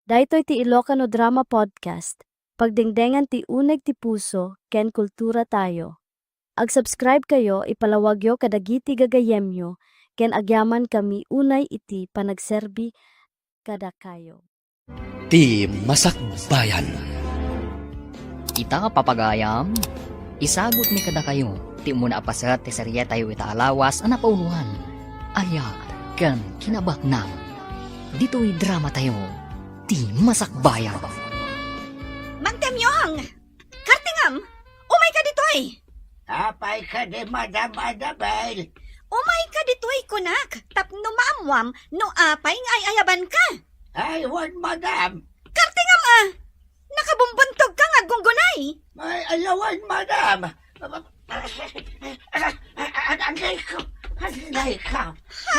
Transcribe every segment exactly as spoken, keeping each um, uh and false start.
Daytoy ti Ilocano Drama Podcast, pagdengdengan ti uneg ti puso ken kultura tayo. Ag-subscribe kayo, ipalawagyo kadagiti gagayemyo, ken agyamankami unay iti panagserbi kadakayo. Ti Masakbayan. Ita, papagayam, isagutmi kadakayo ti umuna a paset ti serietayo ita a lawas a napauloan, Ayat ken Kinabaknang. Ditoy dramatayo, Ti Masakbayan. Mang Temyong! Kartingam! Umayka ditoy! Apay kadi, Madam Annabel? Umayka ditoy, kunak, tapno maammuam no apay nga ay-ayabanka. Ay, wen, Madam. Kartingam a! Nakabumbuntogka nga aggunggunay. Ay, ayawan, Madam. Anayko, anayko,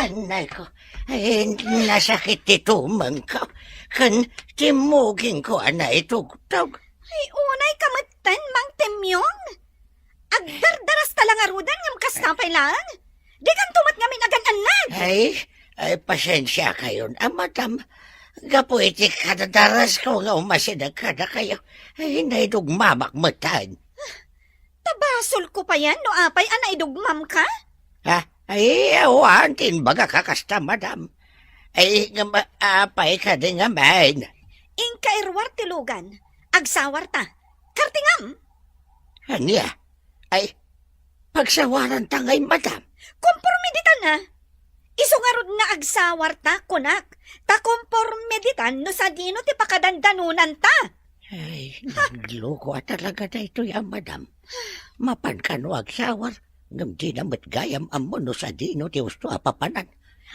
anayko. Ay, nasakit ti tumengko. Ken timmugingko a naitugtog. Ay, unayka metten, Mang Temyong. Agdardarasta la ngaruden ngem kasta pay laeng. Dikanto met ngamin agan-annad. Ay, ay, pasensiakayon a, Madam. Gapu iti kadadarasko nga umasideg kadakayo, ay, naidugmamak metten. Ta basolko payen no apay a naidugmamka? Ha? Ay, awan ti imbagak a kasta, Madam. Ay, ngem apay kadi ngamin? Inka iruar ti lugan. Agsawarta. Kartingam! Ania? Ay, pagsawaranta ngay, Madam? Kompormiditan a! Isu ngarud nga agsawarta, kunak, ta kompormiditan no sadino ti pakadandanonanta. Ay, nagloko a talaga daytoy a Madam. Mapan kano agsawar, ngem dina met gayam ammo no sadino ti usto a papanan.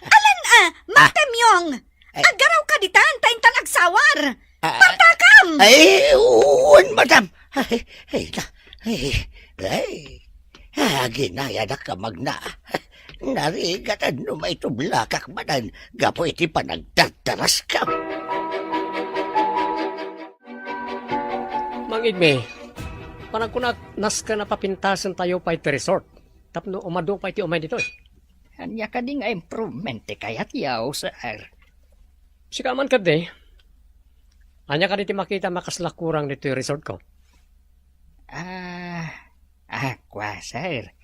Alan a, Mang Temyong! Ay. Aggarawka ditan, ta intan agsawar! Ah, partakam! Ay, wen, Madam! Ay, ay, na, ay, ay. Ah, ginayadak a magna. Narigatan no maitublakak manen gapu iti panagdardaraskan. Mang Igme, panagkunak, nasken a papintasentayo pay ti resort tapno umadu pay ti umay ditoy. Ania kadi nga improvement ti kayatyo, sir? Sika man kadi, ania kadi ti makitam a kasla kurang ditoy resortko? Ah, ah, kua, sir.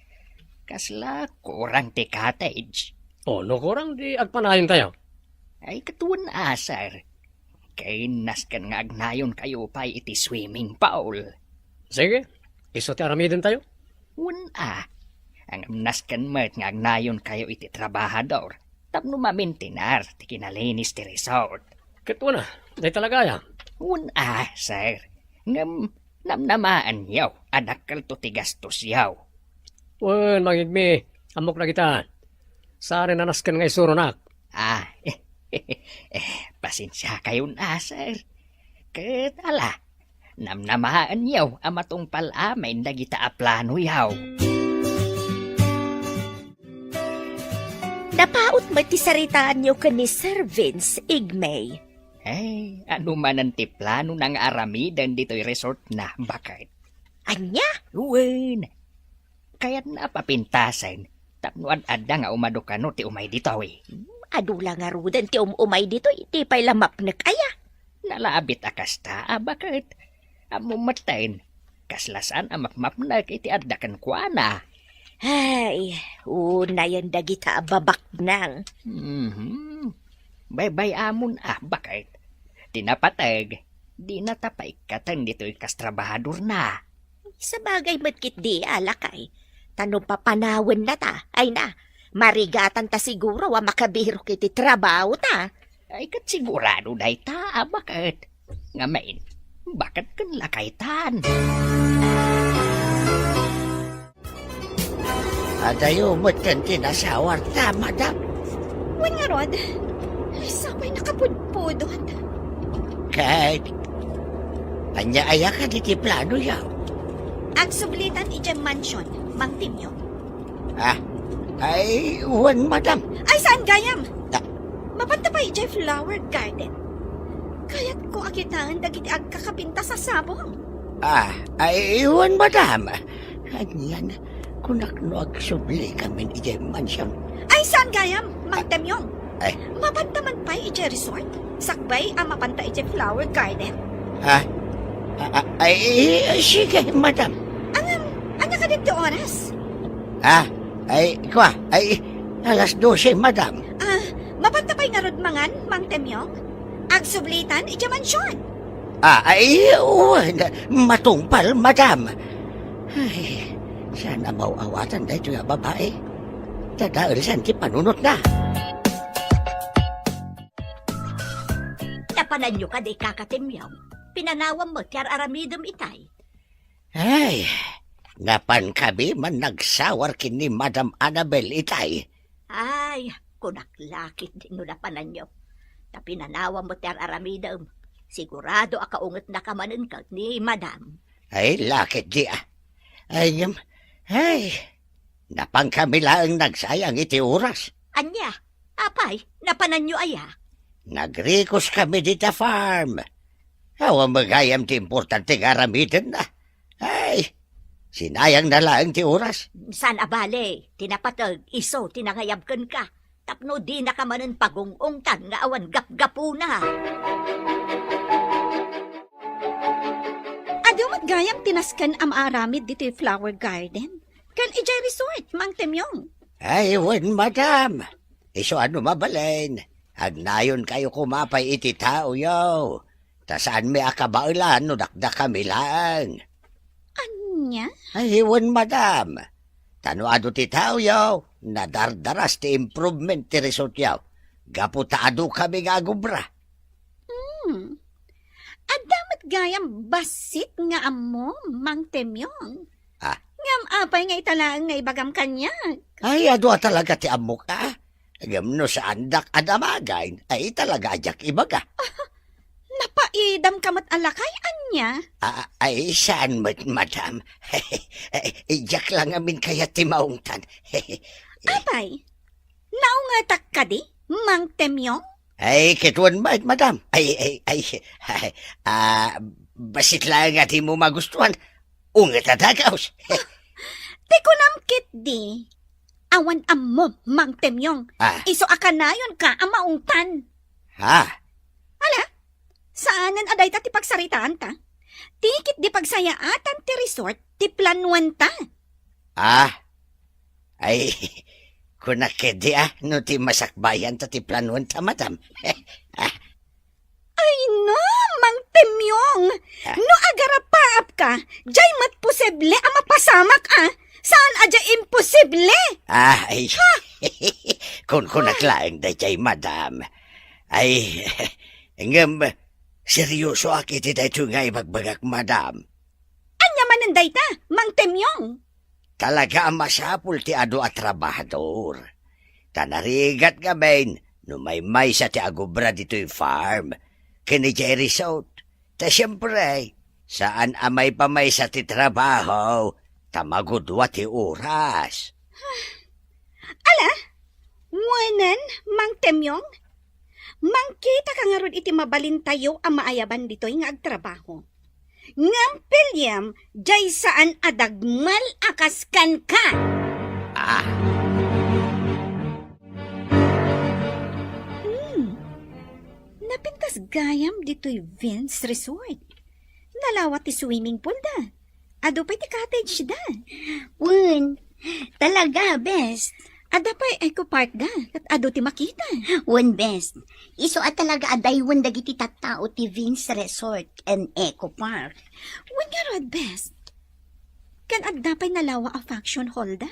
Kasla kurang ti cottage. O, no kurang, di agpanayontayo. Ay, ket wen a, sir. Ken nasken nga agnayonkayo pay iti swimming pool. Sige, isu ti aramidentayo. Wen a, ngem nasken met nga agnayonkayo iti trabahador tapno mamintinar ti kinalinis ti resort. Ket wen a, dayta la gayam. Wen a, sir. Ngem namnamaenyo a dakkelto ti gastosyo. Wen, Mang Igme, ammok dagita. Saan a nasken nga isuronak. Ah, eh, pasensiakayon a, sir. Ket ala, namnamaenyo a matungpal amin dagita a planoyo. Napaut met ti saritaanyo ken ni Sir Vince, Igme. Ay, anu manen ti planona nga aramiden ditoy resortna, baket? Ania? Wen, kayatna a papintasen tapno ad-adda nga umadu kano ti umay ditoy. Adu la ngaruden ti um-umay ditoy, di pay la mapnek aya. Nalabit a kasta a, baket? Ammom metten, kasla saan a mapmapnek iti adda kenkuana. Ay, unayen dagita a babaknang. Mhm. Baybay-amon a, baket? Ti napateg, dinata paikkaten ditoy kas trabahadorna. Sabagay met ketdi a, lakay. Ta no papanawennata, ay na, marigatanta siguro a makabirok iti trabahota. Ay, ket sigurado dayta a, baket? Ngamin, baket ken lakaytan. Adayo metten ti nasawarta, Madam. Wen ngarud, sapay nakapudpudot. Ket ania aya kadi ti planoyo? Agsublitan idiay mansion, Mang Temyong. Ah, ay, wen, Madam. Ay, saan gayam? Ah. Mapanta pay idiay flower garden. Kayatko a kitaen dagiti agkakapintas a sabong. Ah, ay, wen, Madam. Anian, kunak no agsubli kamin idiay mansion. Ay, saan gayam, Mang Temyong? Ay. Mapanta man pay idiay resort? Sakbay a mapanta idiay flower garden? Ha? A-, a-, ay, ay, sige, madam. Ngem, ania kadin ti oras? Ha? Ay, kua, ay, alas dose, madam. Ah, mapanta pay ngarud mangan, Mang Temyong? Agsublitan idiay mansion. Ah, ay, wen, matungpal, madam. Ay, saan a maaw-awatan daytoy a babai? Dadaelsan ti panunotna. Napananyo kadi, Kaka Temyong? Pinanawam met ti ar-aramidem itay. Ay, napankami man nagsawar ken ni Madam Annabel itay. Ay, kunak la ketdi no napananyo. Ta pinanawam met ti ar-aramidem. Sigurado a kaungetnaka manen ket ni Madam. Ay, la ketdi, ah. Ay, ngem, ay, napankami laeng nagsayang iti oras. Ania? Apay, napananyo aya? Nagrikuskami dita farm. Awan met gayam ti importante nga aramidenna. Ay, sinayangna laeng ti oras. Saan a bale, ti napateg, isu ti nangayab kenka. Tapno dinaka manen pagung-ungtan nga awan gapgapuna. Adu met gayam ti nasken a maaramid ditoy flower garden ken idiay resort, Mang Temyong? Ay, wen, madam. Isu a no mabalin, agnayonkayo koma pay iti taoyo. Ta saanmi a kabaelan no dakdakami laeng. Ania? Ay, wen, madam. Ta no adu ti taoyo, nadardaras ti improvement ti resortyo. Gapu ta adukami nga agubra. Hmm. Adda met gayam bassit nga ammom, Mang Temyong. Ah. Ngem apay nga ita laeng nga ibagam kaniak? Ay, adu a talaga ti ammok, ah. Ngem no saandak a damagen, ay talaga a diak ibaga. Napaidamka met a lakay, ania? Ah, ay, saan met, madam. Ay, diak la ngamin kayat ti maungtan. Apay, naungetak kadi, Mang Temyong? Ay, ket wen met, madam. Ay, ay, ay, ay, ah, bassit laeng a dimo magustuhan. Unget a dagaus. Ti kunam ketdi, awan ammom, Mang Temyong. Ah. Isu a kanayonka a maungtan. Ha? Ala, saanen a dayta ti pagsaritaanta. Ti ketdi pagsayaatan ti resort ti planuanta. Ah? Ay, kunak ketdi, ah, no ti masakbayanta ti planuanta, madam. Ah. Ay, no, Mang Temyong! Ah. No agarapaapka, diay met posible a mapasamak, ah! Saan a diay imposible! Ah, ay. Ha? Kunkunak laeng daydiay, madam. Ay, ngem, seryosoak iti daytoy nga ibagbagak, madam. Ania manen dayta, Mang Temyong? Talaga a masapul ti adu a trabahador. Ta narigat ngamin no maymaysa ti agubra ditoy farm ken idiay resort. Ta siempre, saan a maipamaysa ti trabaho ta magudua ti oras. Ala, wenen, Mang Temyong, mangkitaka ngarud iti mabalintayo a maayaban ditoy nga agtrabaho. Ngem piliem, diay saan a dagmel a kas kenka. Ah. Hmm. Napintas gayam ditoy Vince Resort. Nalawa ti swimming pool da. Adu pay ti cottage da. Wen, talaga, bes. Adda pay eco park da, ket adu ti makita. Wen, bes. Isu a talaga a daywen dagiti tattao ti Vince Resort and Eco Park. Wen ngarud, bes. Ken adda pay nalawa a function hall da.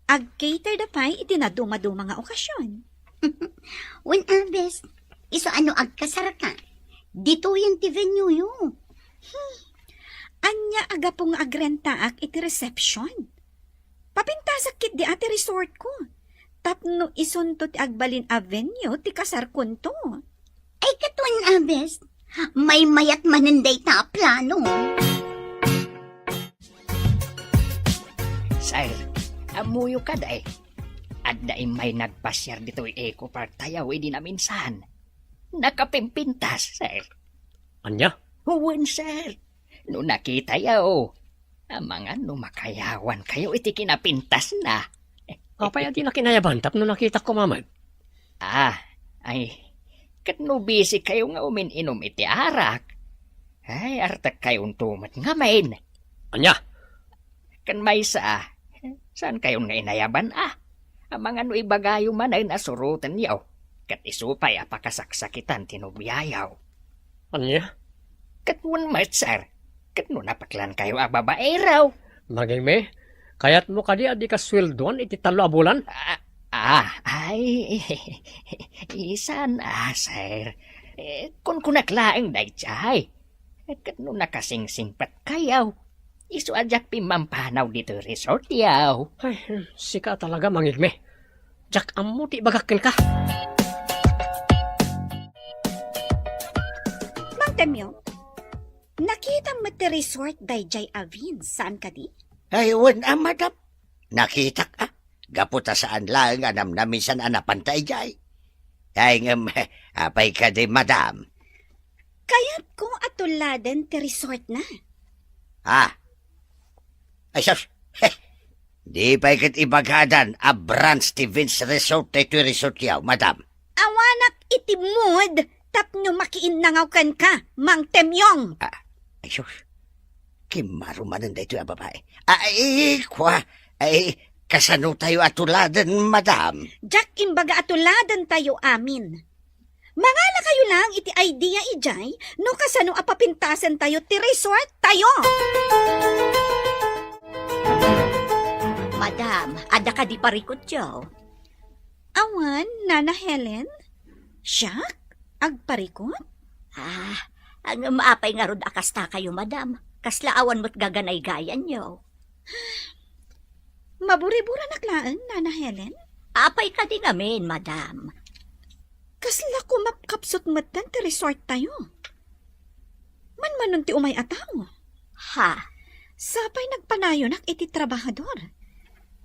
Ag-cater da pay iti nadumaduma nga okasion. Wen a, bes. Isu a no agkasarka, ditoyen ti venue-yo. Hmm. Ania a gapu nga agrentaak iti reception? Papintasak ketdi a ti resort ko. Tapno isunto ti agbalin a venue ti kasarkonto. Ay, ket wen a, bes, maymayat manen dayta a plano. Sir, ammoyo kadi? Adda immay nagpasiar ditoy Eco Park tayo idi naminsan. Nakapimpintas, sir. Ania? Wen, sir. No nakitayo, amangan no makayawankayo iti kinapintasna. Apay a di nakinayaban tapno nakitak koma met? Ah, ay, ket no busy kayo nga umin-inom iti arak, ay, artek kayonto met ngamin. Ania? Ken maysa, saan kayon nga inayaban, a? Amangan no ibagayo manen a surotenyo, ket isu pay a pakasaksakitan ti nobiayo. Ania? Ket wen met, sir, ket no napeklan kayo a babaero. Mangigme, kayatmo kadi a dika sueldoan iti tallo a bulan? Ah, ah, ay, saan a, sir. Eh, kunkunak laeng daydiay. Ket no nakasingsingpet kayo, isu a diak pimmampanaw ditoy resortyo. Ay, sika talaga, Mangigme. Diak ammo ti ibagak kenka. Mang Temyong, nakitam met ti resort daydiay a Vince, saan kadi? Ay, wen a, madam. Nakitak a. Gapu ta saan laeng a namnamisan a napanta idiay. Ay, ngem, apay kadi, madam? Kayatko a tuladen ti resort na. Ah. Ay, sus. Di pay ket ibagadan a branch ti Vince Resort daytoy resortyo, madam. Awanak iti mood tapno makiinnangaw kenka, Mang Temyong. Ah, ay, sus. Kimmaro manen daytoy a babae. Ay, kua, ay, kasano tayo a tuladen, madam? Diak imbaga a tuladen tayo amin. Mangala kayo lang iti idea idiay no kasano a papintasen tayo ti resort tayo. Madam, adda kadi parikutyo? Awan, Nana Helen? Siak? Agparikut? Ah, ngem apay ngarud a kasta kayo, madam? Kasla awan met gaganaygayanyo? Maburiburanak laeng, Nana Helen? Apay kadi ngamin, madam? Kasla kumapkapsut metten ti resort tayo. Manmanon ti umay a tao. Ha? Sapay nagpanayonak iti trabahador.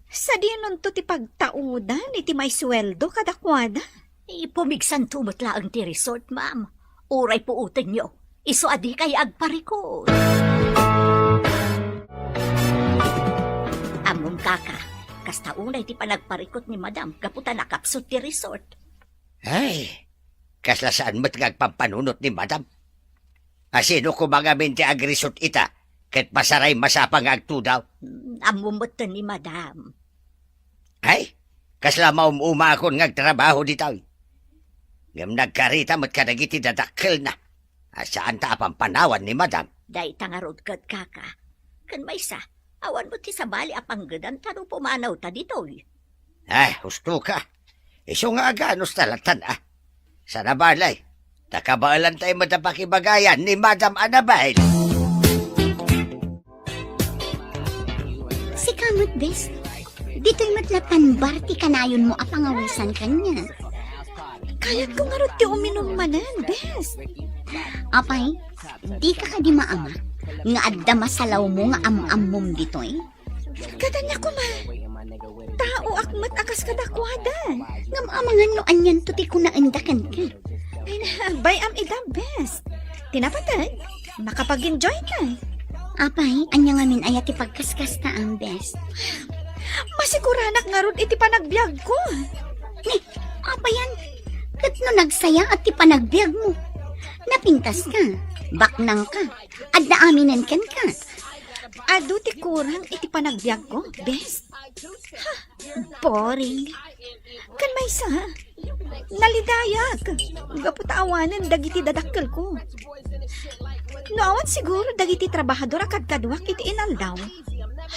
Sadinonto ti pagtaudan iti maisueldo kadakuada? Ipumigsanto met laeng ti resort, ma'am. Uray puotenyo. Isu a dikay agparikut. Ammom, kaka, kasta unay ti panagparikut ni madam gapu ta nakapsut ti resort. Ay, kasla saan met nga agpampanunot ni madam. Asino koma ngamin ti agrisut ita, ket pasaray masapa nga agtudaw? Mm, ammom metten ni madam. Ay, kasla maum-umakon nga agtrabaho ditoy. Ngem nagkarita met kadagiti dadakkelna a saanta a pampanawan ni madam. Dayta ngarud ket, kaka. Ken maysa, awan met ti sabali a panggedan ta no pumanawta ditoy. Ay, husto ka. Isu nga aganus ta latan, a. Sana balay, ta kabaelan tayo met a pakibagayan ni Madam Annabel. Sika met, bes. Ditoy met la tanbar ti kanayonmo a pangawisan kaniak. Kayatko ngarud ti uminum manen, bes. Apay, dika kadi maamak nga adda masalawmo nga am-ammom ditoy? Ket ania koma? Taoak met a kas kadakuada. Ngem amangan no anianto ti kunaenda kenka. Ay, bay-am ida, bes. Ti napateg, makapag-enjoyta. Apay, ania ngamin aya ti pagkaskasta, bes? Masiguranak ngarud iti panagbiagko. Ni, apayan, ket no nagsayaat ti panagbiagmo? Napintaska, baknangka, adda aminen kenka. Adu ti kurang iti panagbiagko, bes. Ha, boring. Ken maysa, nalidayak gapu ta awanen dagiti dadakkelko. No awan siguro dagiti trabahador a kadkaduak iti inaldaw,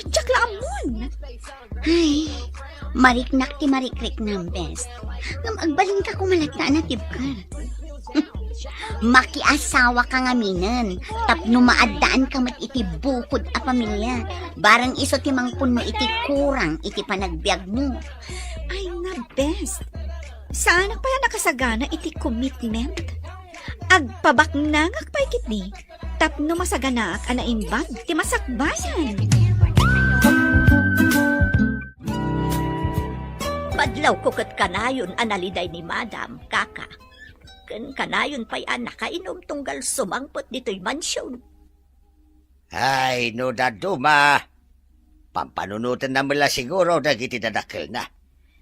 diak la ammon. Ay, mariknak ti marikriknam, bes. Ngem agbalinka koma latta a natibker. Makiasawaka ngaminen tapno maaddaanka met iti bukod a pamilia. Bareng isu ti mangpunno iti kurang iti panagbiagmo. Ay nga, bes. Saanak pay a nakasagana iti commitment. Agpabaknangak pay ketdi tapno masaganaak a naimbag ti masakbayan. Madlawko ket kanayon a naliday ni Madam, kaka. Ken kanayon pay a nakainum tunggal sumangpet ditoy mansion. Ay, no dadduma, pampanunotenna met la siguro dagiti dadakkelna.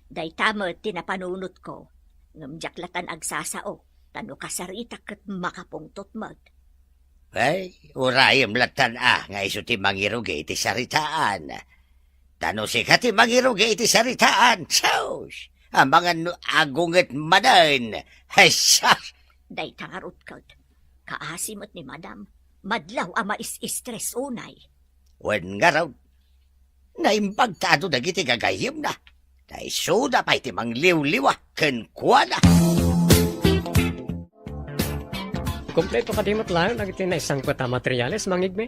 Dayta met ti napanunotko. Ngem diak latan agsasao, ta no kasaritak ket makapungtot met. Ay, urayem latan a nga isu ti mangirugi iti saritaan. Ta no sika ti mangirugi iti saritaan, sus! Amangan no agunget manen. Ay, sus! Dayta ngarud ket, kaasi met ni Madam. Madlaw a mais-stress unay. Wen ngarud, naimbag ta adu dagiti gagayyemna. Ta isuda pay ti mangliwliwa kenkuana. Kompleto kadi met laeng dagiti naisangpet a materiales, Mang Igme?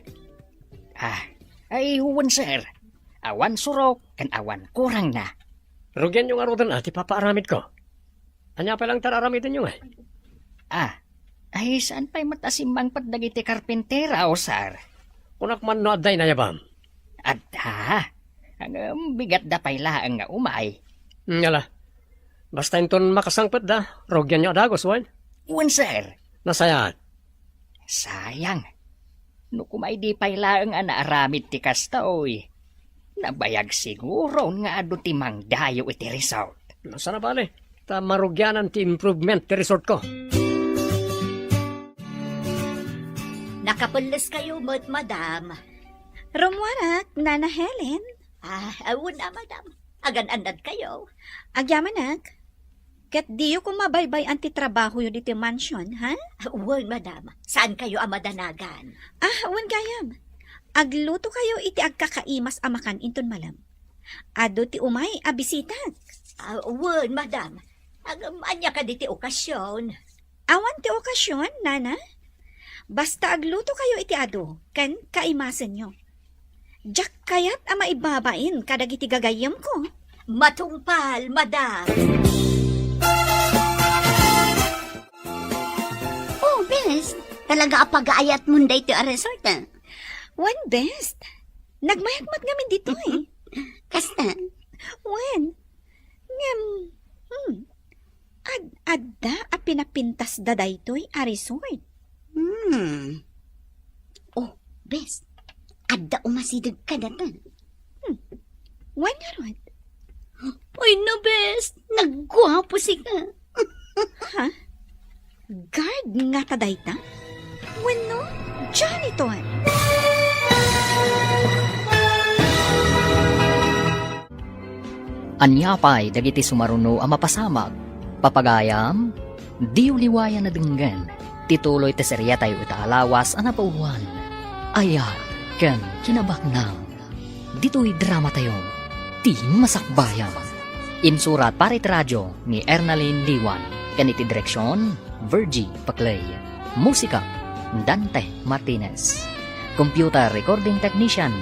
Ah, ay, wen, sir. Awan surok ken awan kurangna. Rugianyo ngaruden a ti papaaramidko. Ania pay laeng ti ar-aramidenyo ngay? Ah, ay, saan pay met a simmangpet dagiti karpintero, sir? Kunak man no adda inayabam. Adda. Ngem bigatda pay laeng nga umay. Ngala. Basta inton makasangpetda, rugianyo a dagus, wen? Wen, sir. Nasayaat. Sayang. No koma idi pay laeng a naaramid ti kastoy, nabayag siguron nga adu ti mangdayo iti resort. No, saan a bale, ta marugianan ti improvement ti resortko. Nakapelleskayo met, Madam. Rummuarak, Nana Helen. Ah, wen a, Madam. Agan-annadkayo? Agyamanak. Ket diyo koma baybay-an ti trabahoyo ditoy mansion, ha? Wen, Madam. Saankayo a madanagan? Ah, wen gayam. Aglutokayo iti agkakaimas a makan inton malem. Adu ti umay a bisitak. Ah, wen, Madam. Ngem ania kadi ti okasion? Awan ti okasion, Nana. Basta aglutokayo iti adu ken kaimasenyo. Diak kayat a maibabain kadagiti gagayyemko. Matungpal, Madam. Oh, bes, talaga a pagaayatmon daytoy a resort, ah. Wen, bes. Nagmayat met ngamin ditoy. Kasta? Wen. Ngem, hmm, ad-adda a pinapintasda daytoy a resort. Hmm. Oh, bes, adda umasideg kadata. Hmm. Wen ngarud? Ay, no, bes, nagguapo sika. Ha? Guard ngata dayta? Wenno janitor? Ania pay dagiti sumaruno a mapasamak? Papagayam, diyo liwayan a denggen ti tuloy ti seriatayo ita a lawas a napauloan, Ayat ken Kinabaknang. Ditoy dramatayo, Ti Masakbayan. Insurat para iti radio ni Ernalyn Liwan ken iti direksion, Virgie Paclay. Musika, Dante Martinez. Computer recording technician,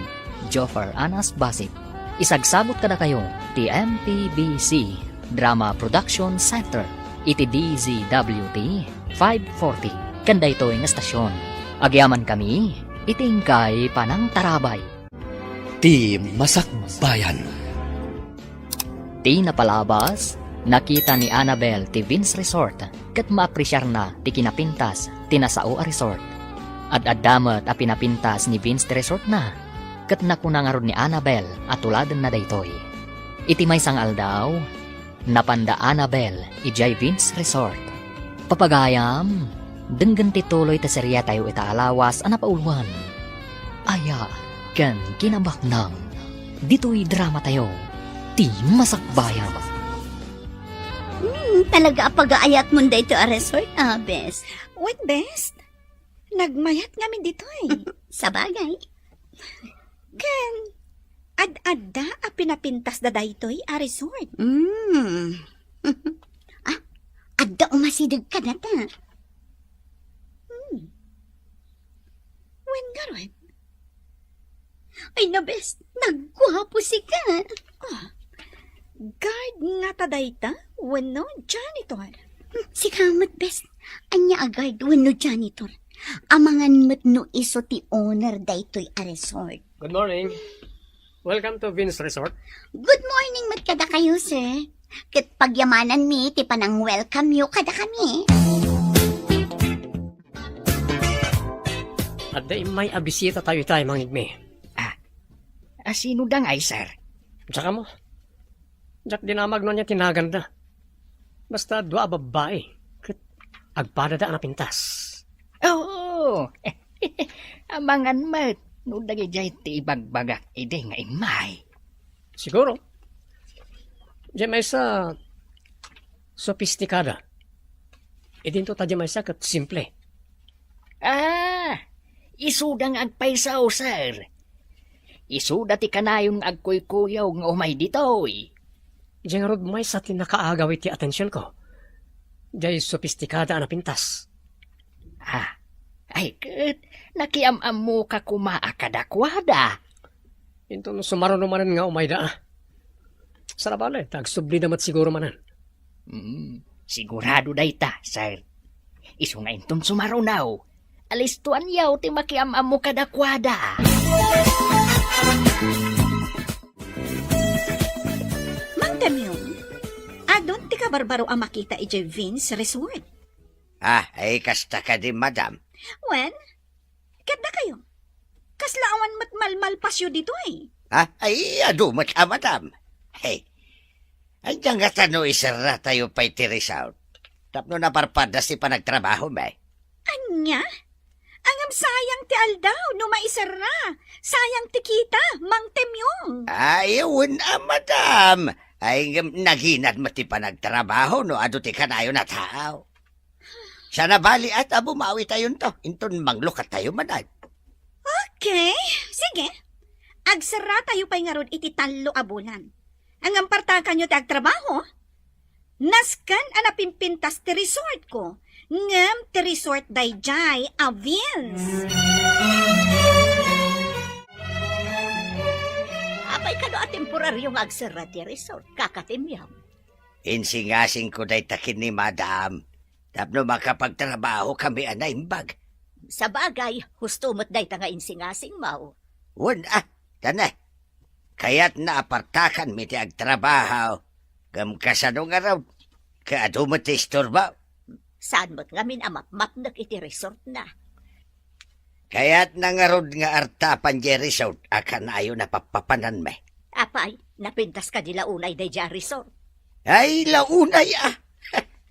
Joffer Anas Basit. Isagsabot kadakayo ti M P B C Drama Production Center iti D Z W T five forty ken daytoy nga estasion. Agyamankami iti inkay panangtarabay. Ti Masakbayan. Ti napalabas, nakita ni Annabel ti Vince Resort ket maapresiarna ti kinapintas ti nasao a resort. Ad-adda met a pinapintas ni Vince ti resortna, ket nakuna ngarud ni Annabel a tuladenna daytoy. Iti maysa nga aldaw, napanda Annabel idiay Vince Resort. Papagayam, denggen ti tuloy ti seriatayo ita a lawas a napauloan, Ayat ken Kinabaknang. Ditoy dramatayo, Ti Masakbayan. Hmm, talaga a pagaayatmon daytoy a resort, ah, bes. Wen, bes? Nagmayat ngamin ditoy. Sabagay. Ken, ad-adda a pinapintasda daytoy a resort. Hmm. Ah, adda umasideg kadata. Hmm. Wen ngarud? Ay, nabes, nagguapo sika. Ah, guard ngata dayta wenno janitor? Hmm, sika met, bes. Ania a guard wenno janitor? Amangan met no isu ti owner daytoy a resort. Good morning. Welcome to Vince Resort. Good morning met kadakayo, sir. Ket pagyamananmi ti panang-welcome yo kadakami. Adda immay a bisitatayo itay, Mang Igme. Ah, a, sino da ngay, sir? Diak ammo. Diak dinamag no ania ti naganda. Basta dua a babbai, ket agpadada a napintas. Oo. Amangan met no dagijay ti ibagbagak idi nga immay. Siguro. Diay maysa, sopistikada. Idinto ta diay maysa ket simple. Ah, isuda nga agpayso, sir. Isuda ti kanayon nga agkuykuyaw nga umay ditoy. Diay ngarud maysa ti nakaagaw iti atensionko. Diay sopistikada a napintas. Ah, ay ket, nakiam-ammoka koma a kadakuada. Inton sumaruno manen nga umayda, a. Sabali, ta agsublida met siguro manen. Hmm, sigurado dayta, sir. Isu nga inton sumaruno, alistoanyo ti makiam-ammo kadakuada. Mang Temyong, adun ti kabarbaro a makita idiay Vince Resort. Ah, ay kasta kadi, madam? Wen, ket dakayo, kasla awan met malmalpasyo ditoy? Ah, ay, adu met a, madam. Hey, ania ngata no iserratayo pay ti resort tapno naparpadas ti panagtrabahomi? Ania? Ngem sayang ti aldaw no maiserra. Sayang ti kita, Mang Temyong. Ay, wen a, madam. Ay, ngem naginad met ti panagtrabaho no adu ti kanayon a tao. Saan a bali, a, ta bumawitayonto, inton manglukatayo manen. Okay, sige. Agserratayo pay ngarud iti tallo a bulan. Ngem partakanyo ti agtrabaho? Nasken a napimpintas ti resortko, ngem ti resort daydiay a Vince. Apay kano a temporario nga agserra ti resort, Kaka Temyong? Insingasingko dayta ken ni madam tapno makapagtrabahokami a naimbag. Sabagay, husto met dayta nga insingasingmo. Wen a, tana. Kayatna a partakanmi ti agtrabaho, ngem kasano ngarud, ket adu met ti istorbo? Saan met ngamin a mapmapnek iti resortna? Kayatna ngarud nga artapan diay resort a kanayon a pappapananmi. Apay, napintas kadi la unay daydiay a resort? Ay, la unay a!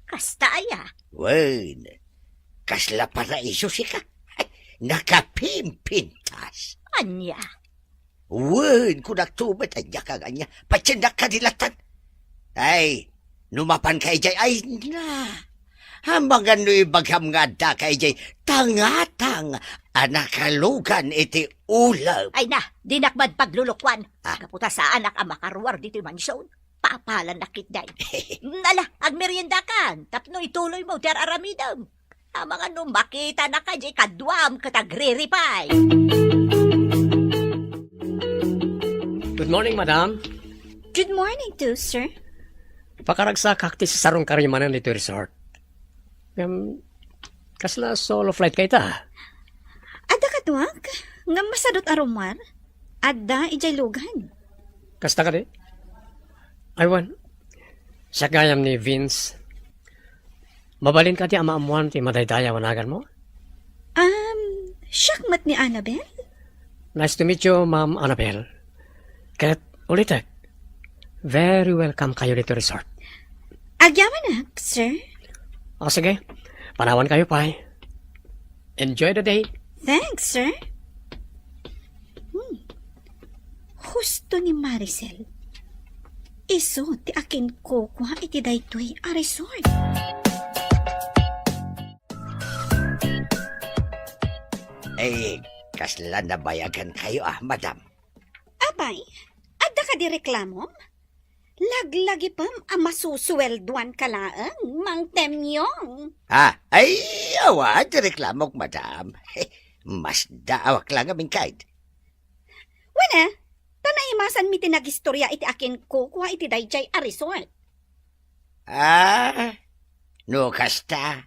Kasta aya? Wen, kasla paraiso sika. Ay, nakapimpintas. Ania? Wen, kunakto met, ania ka nga ania? Patiendak kadi lattan. Ay, no mapanka idiay, ay na. Amangan no ibagam nga addaka idiay tangatang a nakalugan iti ulep. Ay na, dinak man paglulukuan. Ah. Gapu ta saanak a makaruar ditoy mansion. Papalannak ketdi. Ala, agmeriendakan, tapno ituloymo ti ar-aramidem. Amangan no makitanaka diay kaduam ket agriripay. Good morning, madam. Good morning too, sir. Pakaragsakak ti sasarungkayo manen ditoy resort. Ngem, kasla solo flight kayta? Adda kaduak, ngem masadut a rummuar. Adda idiay lugan. Kasta kadi? Ay wen, siak gayam ni Vince. Mabalin kadi a maammuan ti madaydayaw a naganmo? Um, siak met ni Annabel. Nice to meet you, Ma'am Annabel. Ket ulitek, very welcome kayo ditoy resort. Agyamanak, sir. O sige, panawankayo pay. Enjoy the day. Thanks, sir. Hmm. Husto ni Maricel. Isu ti akinkukua iti daytoy a resort. Eh, kasla nabayagankayo a, madam? Apay, adda kadi reklamom? Laglagipem a masusueldoanka laeng, Mang Temyong. Ah, ay, awan ti reklamok, madam. Masdaawak la ngamin kayat. Wen a, ta naimasanmi ti nagistorya iti akinkukua iti daydiay a resort. Ah, no kasta,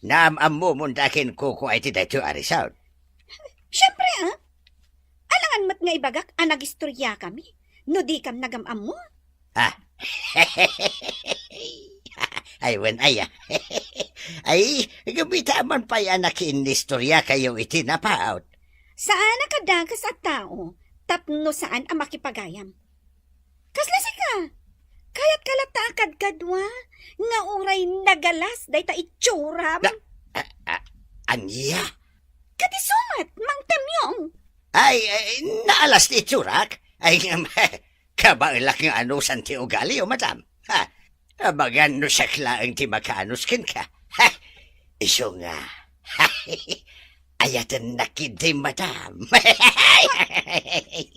naam-ammomon ti akinkukua iti daytoy a resort? Siempre, a. Alangan met nga ibagak a nagistoryakami no dikam nagam-ammo. Ah. Ay, wen, aya. Ay, gumita man pay a nakiinnistorya kayo iti napaut. Saan a kadakas a tao tapno saan a makipagayam. Kasla sika, Kayatka latta a kadkadua nga uray nagalas dayta itsuram? Na, a, a, ania? Kadi sumat, Mang Temyong. Ay, ay, naalas ti itsurak? Ay, ngem, kabaelak nga anusan ti ugalio, madam. Ha? Amangan no siak laeng ti makaanus kenka. Ha? Isu nga. Ayatennak ketdi, madam.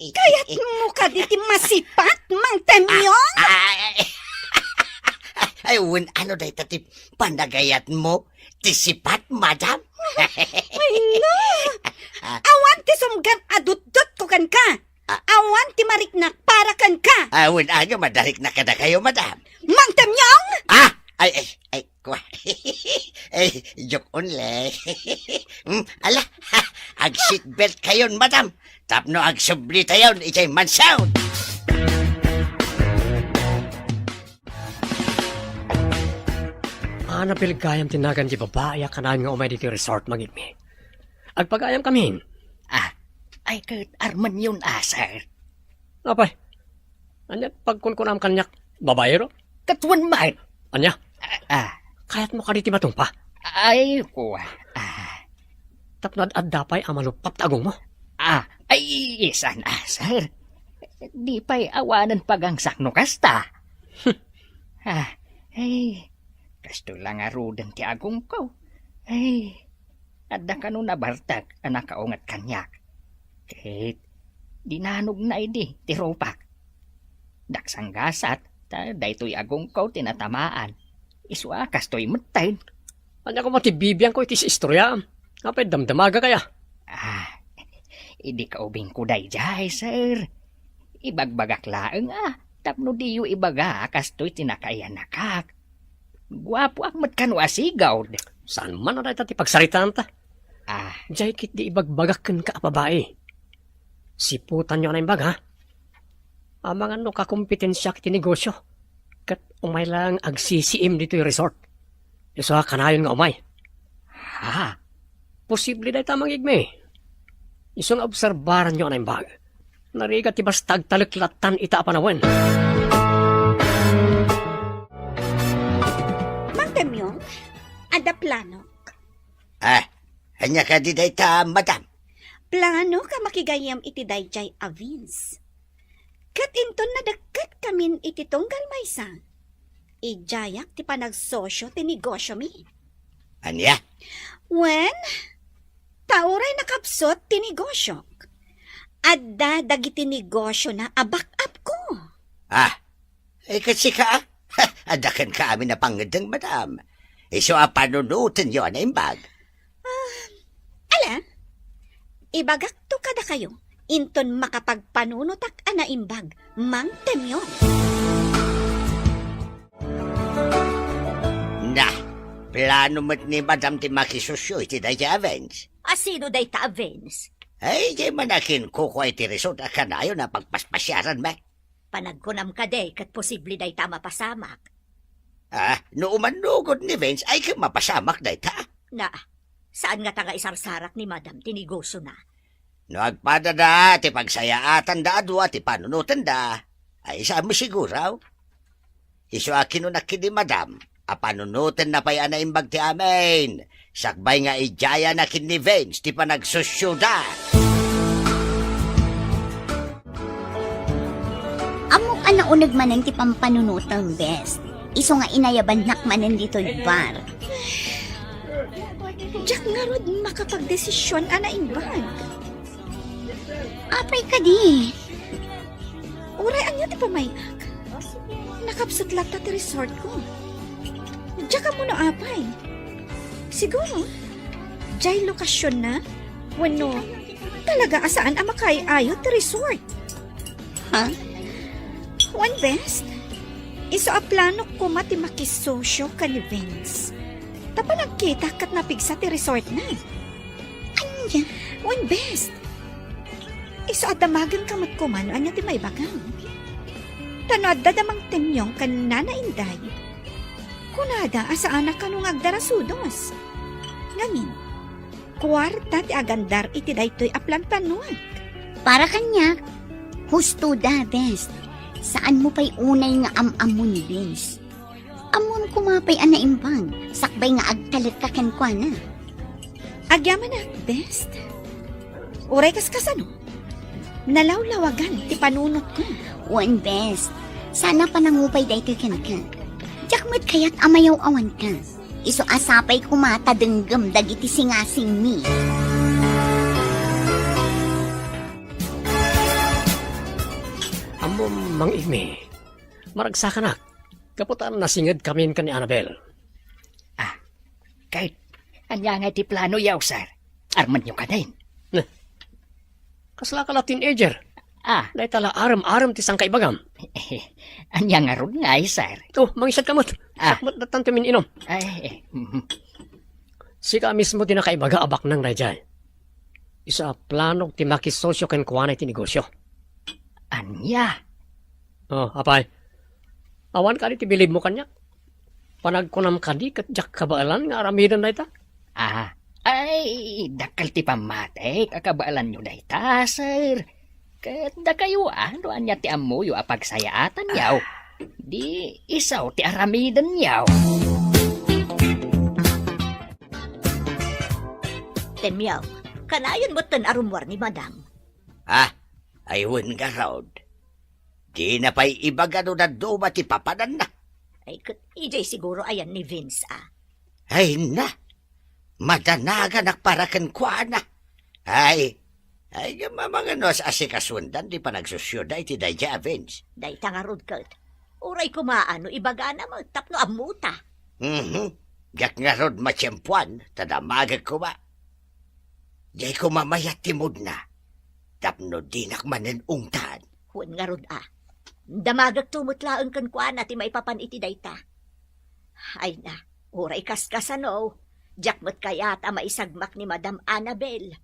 Kayatmo kadi ti masipat, Mang Temyong? Ah, ah, ay, wen ano dayta ti panagayatmo? Ti sipat, madam? Ay, no! Ah. Awan ti sumgam a dutdotko kenka. Ah. Awan ti mariknak para kenka. Ah, wen ania madariknak kadakayo, madam? Mang Temyong! Ah! Ay, ay, ay, kua. Ay, joke only. Hmm, ala, ha, ag-seatbelt kayon, madam. Tapno agsublitayon idiay mansion. Ania pay gayam ti nagan ti babai a kanayon nga umay ditoy resort, Mang Igme? Agpagayam kamin. Ah, ay ket armenyon a, sir. Apay, ania pagkunkunam kaniak, babaero? Ket wen met. Ania? Ah, ah. Kayatmo kadi ti matungpa? Ay, kua. Ah. Tapno ad-adda pay a maluppat ti agongmo? Ah, ay, saan a, sir. Di pay awanen pagangsak no kasta. Hmm. Ah, ay, kastoy la ngaruden ti agongko. Ay, adda kano nabartek a nakaunget kaniak. Ket dinanogna idi ti rupak. Daksanggasat, ta daytoy agongko ti natamaan. Isu a kastoy metten. Ania koma ti bibiangko iti istoryaam? Apay, damdamagak aya? Ah, idi kaubingko daydiay, sir. Ibagbagak laeng a, tapno diyo ibaga a kastoy ti nakayanakak. Guapoak met kano a sigud. Saan man a dayta ti pagsaritaanta? Ah. Diay ketdi ibagbagak kenka a babai. Siputanyo a naimbag, ha? Amangan no kakompetensiak iti negosio, ket umay laeng agsisiim ditoy resort. Isu a kanayon nga umay. Ha? Posible dayta, Mang Igme. Isu nga obserbaranyo a naimbag. Narigat ti basta agtalek lattan ita a panawen. Mang Temyong, adda planok. Ah, ania kadi dayta, madam? Planok a makigayyem iti daydiay a Vince. Ket inton nadekket kamin iti tunggal maysa, idiayak ti panagsosio ti negosiomi. Ania? Wen, ta uray nakapsut ti negosiok, adda dagiti negosiona a back-up ko. Ah, eh, ket sika, ah? Adda kenka amin a pangngeddeng, madam. Isu a panunotenyo a naimbag. Ah, ala, ibagakto kadakayo inton makapagpanunotak a naimbag, Mang Temyong. Na, plano met ni madam ti makisosio iti dayta a Vince. A sino dayta a Vince? Ay, diay man a kinkukua iti resort a kanayon a pagpaspasiaranmi. Panagkunam kadi ket posible dayta a mapasamak? Ah, no umannugod ni Vince, ay ket mapasamak dayta. Na, saan ngata nga isarsarak ni Madam ti negosiona? No agpadada ti pagsayaatanda a dua ti panunotenda, ay saan mo siguro? Isu a kinunak iti Madam a panunotenna pay a naimbag ti amin, sakbay nga idiayana ken ni Vince ti panagsosioda. Ammok a nauneg manen ti pampanunotem, Bes. Isu nga inayabannak manen ditoy bar. Diak ngarud makapagdesision a naimbag. Apay kadi? Uray ania ti pamay-ak? Nakapsut latta ti resortko. Diak ammo no apay. Siguro, diay lokasionna wenno talaga a saan a makaay-ayo ti resort. Ha? Wen, Bes, isu a planok koma ti makisosio ken ni Vince. Ta panagkitak ket napigsa ti resortna. Ania? Wen, Bes, isu a damagenka met koma no ania ti maibagam. Ta no adda da Mang Temyong ken Nana Inday, kunada a saanak kano nga agdarasudos. Ngamin, kuarta ti agandar iti daytoy a planplanoak. Para kaniak, husto da, Bes. Saanmo pay unay nga am-ammon, Vince. Ammom koma pay a naimbag, sakbay nga agtalekka kenkuana. Agyamanak, best. Uray kas kasano? Nalawlawagan ti panunotko. Wen, best. Sana panangupay daytoy kenka. Diak met kayat a mayaw-awanka. Isu a sapay koma ta denggem dagiti singasingmi. Ammom, Mang Imi, maragsakanak. Gapu ta nasingedkamin ken ni Annabel. Ah, ket ania ngay ti planoyo, sir? Armenyo kadin? Nah, kasla ka la teenager. Ah. Dayta la arem-arem ti sangkaibagam. Ania ngarud ngay, sir? Oh, mangisadka met. Ah. Sakmet dattan ti min-inom. Ay, eh, mhm. Sika mismo ti nakaibaga a baknang daydiay. Isu a planog ti makisosio kenkuana iti negosio. Ania? Oh, apay. Awan kadi ti bilibmo kaniak? Panagkunam kadi ket diak kabaelan nga aramiden dayta? Ah, ay, dakkel ti pammatik a kabaelanyo dayta, sir. Ket dakayo, ah, no ania ti ammoyo a pagsayaatanyo, di isu ti aramidenyo. Temyo, kanayon metten a rummuar ni Madam. Ah, ay wen ngarud. Dina pay ibaga no dadduma ti papananna. Ay, ket idiay siguro ayan ni Vince, ah. Ay na, madanaganak para kenkuana. Ay, ay, mamangano a sikasuendan ti panagsusioda iti daydiay a Vince. Dayta ngarud ket, uray koma no ibagana met tapno ammota. Mhm. Diak ngarud matiempoan, ta damagek koma. Diay koma mayat ti moodna, tapno dinak manen ungtan. Wen ngarud a, damagekto met laeng kenkuana ti maipapan iti dayta. Ay na, uray kaskasano, diak met kayat a maisagmak ni Madam Annabel.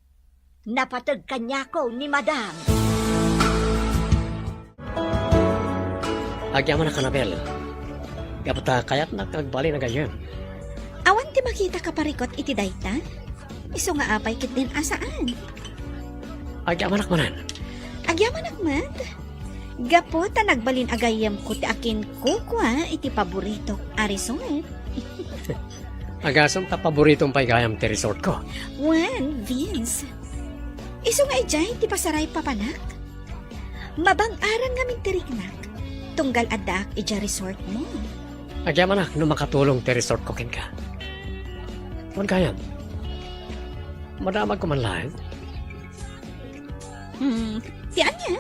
Napateg kaniako ni Madam. Agyamanak, Annabel. Gapu ta kayatnak nga agbalin a gayyem. Awan ti makita a parikut iti dayta? Isu nga apay ketdin a saan? Agyamanak manen. Agyamanak met. Gapu ta nagbalin a gayyemko ti akinkukua iti paboritok a resort. Agasem ta paboritom pay gayam ti resortko. Wen, Vince. Isu nga idiay ti pasaray papanak? Mabang-arang ngamin ti riknak, tunggal addaak idiay resortmo. Agyamanak no makatulong ti resortko kenka. Wen gayam, madamagko man laeng? Hmm, ti ania?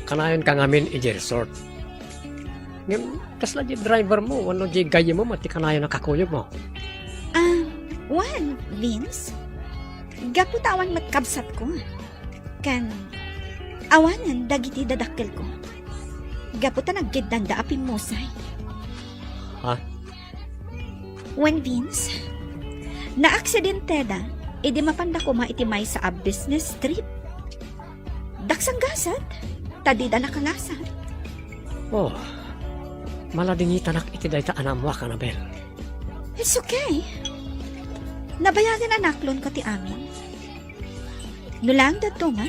Kanayonka ngamin idiay resort. Ngem, kasla diay drivermo wenno diay gayyemmo met ti kanayon a kakuyogmo? Ah, wen, Vince. Gapu ta awan met kabsatko. Ken awanen dagiti dadakkelko. Gapu ta naggeddanda a pimmusay. Ha? Wen, Vince, naaksidenteda idi mapanda koma iti maysa a business trip. Daksanggasat, ta dida nakalasat. Oh, maladingitanak iti dayta a naammoak, Annabel. It's okay. Nabayagan a naklonko ti amin. No laeng dadduma,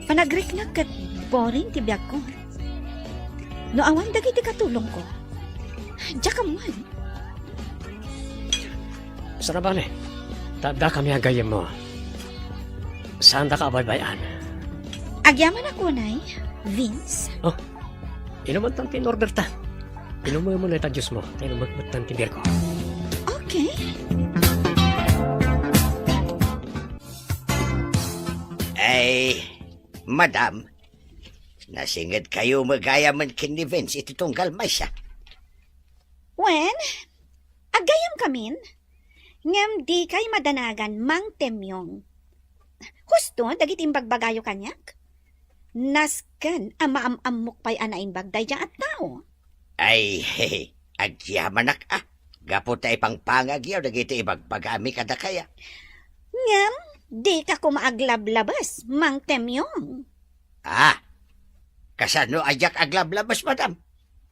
panagriknak ket boring ti biagko. No awan dagiti katulongko, diak ammoen. Saan a bale, ta addakami a gayyemmo. Saandaka a baybay-an. Agyamanak unay, Vince. Oh, inumantan ti in-orderta. Inumem dayta juicemo, ta inumek metten ti beerko. Okay. Ay, madam, nasingedkayo met gayamen ken ni Vince iti tunggal maysa. Wen, aggayamkamin, ngem dikay madanagan Mang Temyong. Husto dagiti imbagbagayo kaniak? Nasken a maam-ammok pay a naimbag daydiay a tao. Ay, agyamanak a, gapu ta ipangpangagyo dagiti ibagbagami kadakaya. Ngem dika koma aglablabes, Mang Temyong. Ah, kasano a diak aglablabes, madam?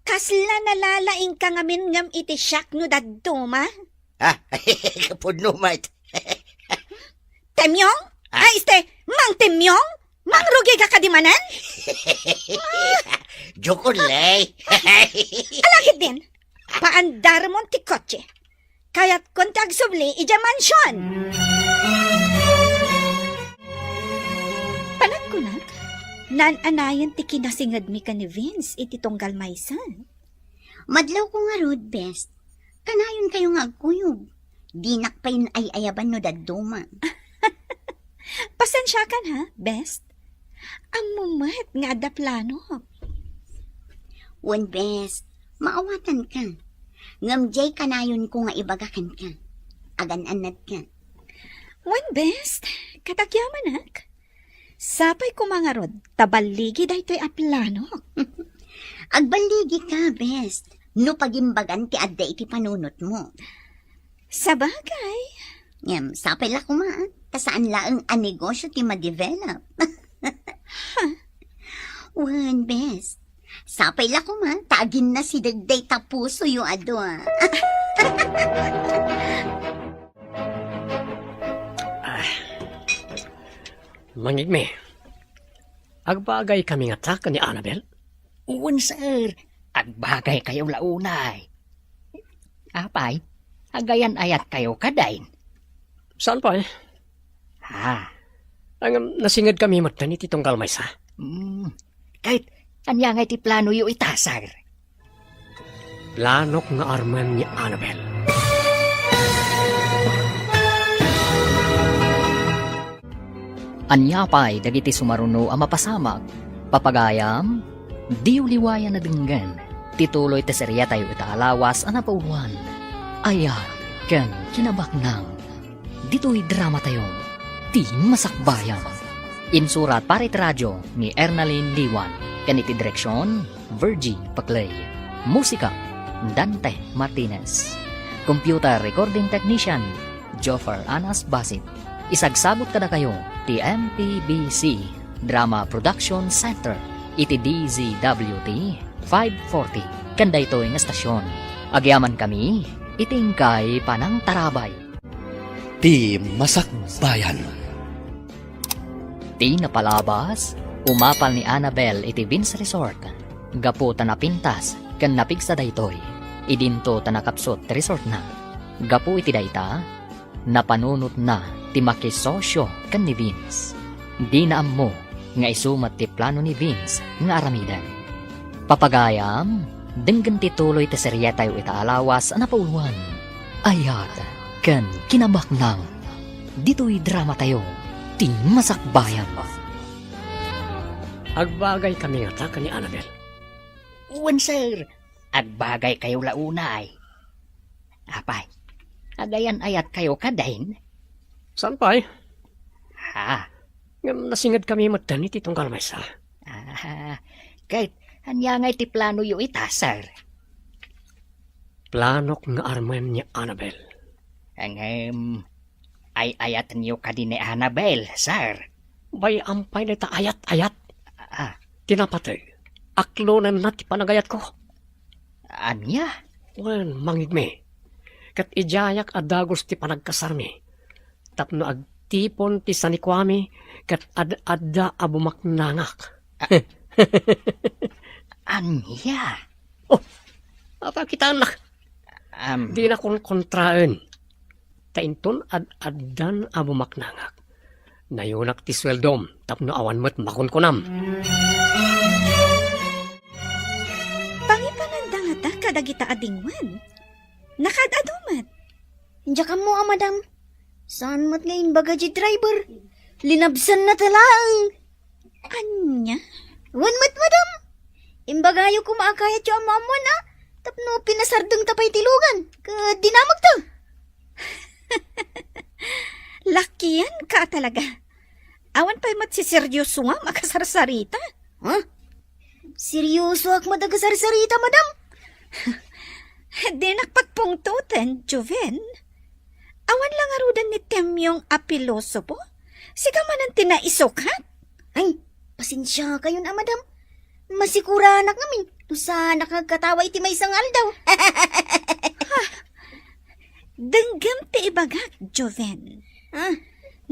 Kasla nalalaingka ngamin ngem iti siak no dadduma? Ah, pudno met. Temyong? Ah. Ay, este, Mang Temyong? Mangrugika kadi manen? Joke only. Ala ketdin, paandarmon ti kotse. Kayatkon ti agsubli idiay mansion. Panagkunak, naan-anayen ti kinasingedmi ken ni Vince iti tunggal maysa. Madlawko ngarud, Best. Kanayonkayo nga agkuyog. Dinak pay ay-ayaban no dadduma. Pasensiakan, ha, Best? Ammom met nga adda planok. Wen, Best, maawatanka. Ngem diay kanayonko nga ibaga kenka. Agan-annadka. Wen, Best, ket agyamanak. Sapay koma ngarud ta balligi daytoy a planok. Agballigika, Best, no pagimbagan ti adda iti panunotmo. Sabagay. Ngem, sapay la koma, ta saan laeng a negosyo ti ma-develop. Wen, Best. Sapay la koma, ta aginnasideg dayta pusoyo a dua. Ah. Mangigmi, agbagaykami ngata ken ni Annabel? Wen, sir. Agbagaykayo la unay. Apay, agayan-ayatkayo kadi? Saan pay? Ah. Ngem, nasingedkami metten iti tunggal maysa. Hmm. Ket, ania ngay ti planoyo ita, sir? Planok nga armen ni Annabel. Ania pay dagiti sumaruno a mapasamak? Papagayam, diyo liwayan a denggen ti tuloy ti seriatayo ita a lawas a napauloan, Ayat ken Kinabaknang. Ditoy dramatayo, Ti Masakbayan. Insurat para iti radio ni Ernalyn Liwan, ken iti direksion, Virgie Paclay. Musika, Dante Martinez. Computer recording technician, Joffer Anas Basit. Isagsabot kadakayo ti M P B C Drama Production Center iti D Z W T five forty. Ken daytoy nga estasion, agyamankami iti inkay panangtarabay. Ti Masakbayan. Ti napalabas, umapal ni Annabel iti Vince Resort gapu ta napintas ken napigsa daytoy. Idinto ta nakapsut ti resortna. Gapu iti dayta, napanunotna ti makisosio ken ni Vince. Dina ammo nga isu met ti plano ni Vince nga aramiden. Papagayam, denggen ti tuloy ti seriatayo ita a lawas a napauloan, Ayat ken Kinabaknang. Ditoy dramatayo, Ti Masakbayan. Agbagaykami ngata ken ni Annabel? Wen, sir. Agbagaykayo la unay. Apay, agayan-ayatkayo kadin? Saan pay? Ha? Ngem nasingedkami metten iti tunggal maysa. Ah, ket ania ngay ti planoyo ita, sir? Planok nga armen ni Annabel. Ngem, ay-ayatenyo kadi ni Annabel, sir? Bay-am pay dayta ayat-ayat. Ah. Ti napateg, aklonenna ti panagayatko. Ania? Wen, mangigmi. Ket idiayak a dagus ti panagkasarmi. Tapno agtipon ti sanikuami ket ad-adda a bumaknangak. Ania? Oh, apay, kitaennak. Am. Dina konkontraen. Ta inton ad-addan a bumaknangak, nayunak ti sueldom tapno awan met makunkunam. Pangipananda ngata kadagita a dingwen. Nakaad-adu met. Diak ammo a, madam. Saan met nga imbaga ti driver? Linabsanna ta laeng. Ania? Wen met, madam. Imbagayo koma a kayatyo a maammoan a tapno pinasardengta pay ti lugan ket dinamagta. Lakianka talaga. Awan pay met siseryosoam a kasarsarita. Ha? Seryosoak met a kasarsarita, madam. Dinak patpungtoten, Joven. Awan la ngaruden ni Temyong a pilosopo? Sika manen ti naisukat? Ay, pasensiakayon a, madam. Masikuranak ngamin no saanak nga agkatawa iti maysa nga aldaw. Ha? Denggem ti ibagak, Joven. Ah?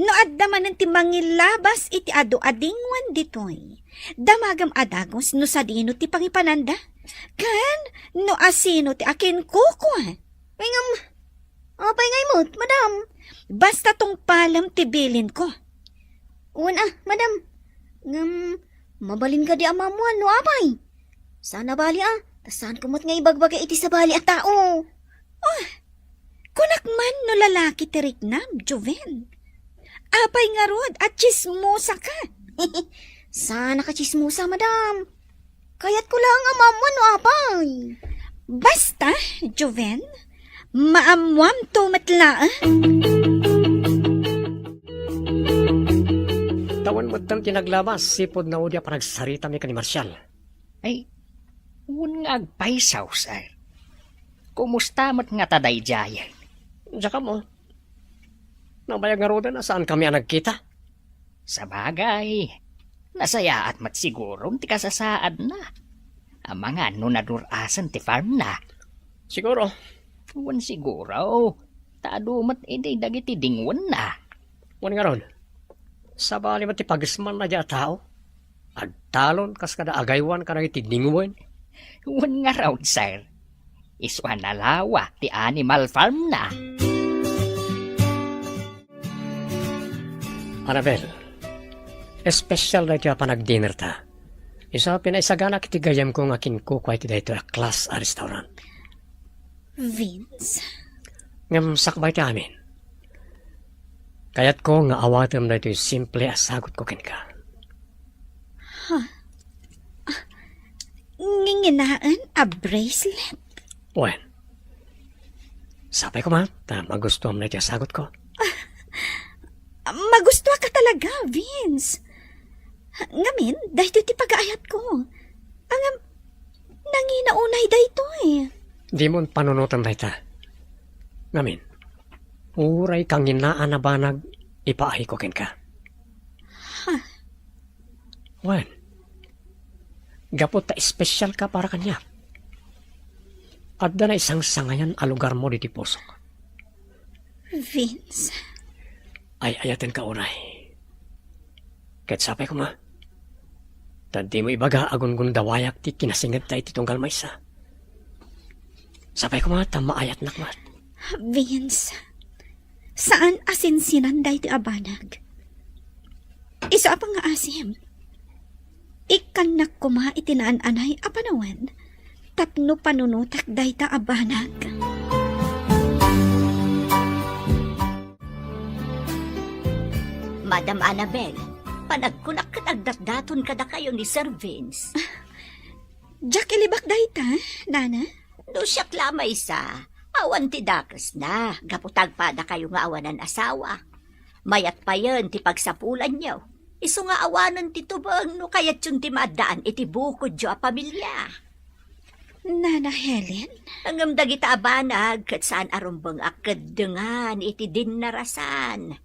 No adda manen ti mangilabas iti adu a dingwen ditoy, damagem a dagus no sadino ti pangipananda, ken no asino ti akinkukua. Ngem, apay ngay met, madam? Basta tungpalem ti bilinko. Wen a, madam. Ngem, mabalin kadi a maammuan no apay? Saan a bali a, ta saanko met nga ibagbaga iti sabali a tao. Oh, kunak man no lalaki ti riknam, Joven. Apay ngarud a tsismosa ka? Saan a katsismosa, madam. Kayatko laeng a maammuan no apay. Basta, Joven, maammuamto met laeng. Tawen metten ti naglabas, sipud naudi a panagsaritami ken ni Marcial. Ay, wen nga agpaysaw, sir. Kumusta met ngata daydiayen? Diak ammo. Nabayag ngaruden a saankami a nagkita. Sabagay, nasayaat met siguro ti kasasaadna. Amangan no nadur-asen ti farmna. Siguro. Wen siguro, ta adu met idi dagiti dingwenna. Wen ngarud, sabali met ti pagismanna dayta a tao. Agtalon kas kada agaywan kadagiti dingwen. Wen ngarud, sir, isu a nalawa ti animal farmna. Annabel, espesyal daytoy a panagdinerta. Isu a pinaisaganak iti gayyemko nga kinkukua iti daytoy a class a restaurant. Vince. Ngem sakbay ti amin, kayatko nga awatem daytoy simple a sagutko kenka. Ha? Ah, nginginaen a bracelet? Wen, sapay koma ta magustuam daytoy a sagutko. Ah, magustuaka talaga, Vince. Ngamin, daytoy ti pagaayatko. Ngem, nangina unay daytoy. Dimon panunoten dayta. Ngamin, uray kanginaan a banag ipaayko kenka. Ha? Wen, gapu ta espesyalka para kaniak, adda naisangsangayan a lugarmo ditoy pusok. Vince. Ay-ayatenka unay. Ket sapay koma, ta dimo ibaga a gungundawayak ti kinasingedta iti tunggal maysa. Sapay koma ta maayatnak met. Vince, saan a sinsinan daytoy a banag. Isu a pangngaasim. Ikkannak koma iti naan-anay a panawen tapno panunotak dayta a banag. Madam Annabel, panagkunak ket agdatdaton kadakayo ni Sir Vince. Diak ilibak dayta, Nana. No siak la maysa, awan ti dakesna, gapu ta agpadakayo nga awanan asawa. Mayat payen ti pagsapulanyo. Isu nga awanen ti tubeng no kayatyon ti maaddaan iti bukodyo a pamilia. Nana Helen? Ngem dagita a banag ket saan a rumbeng a keddengan iti dinnarasan.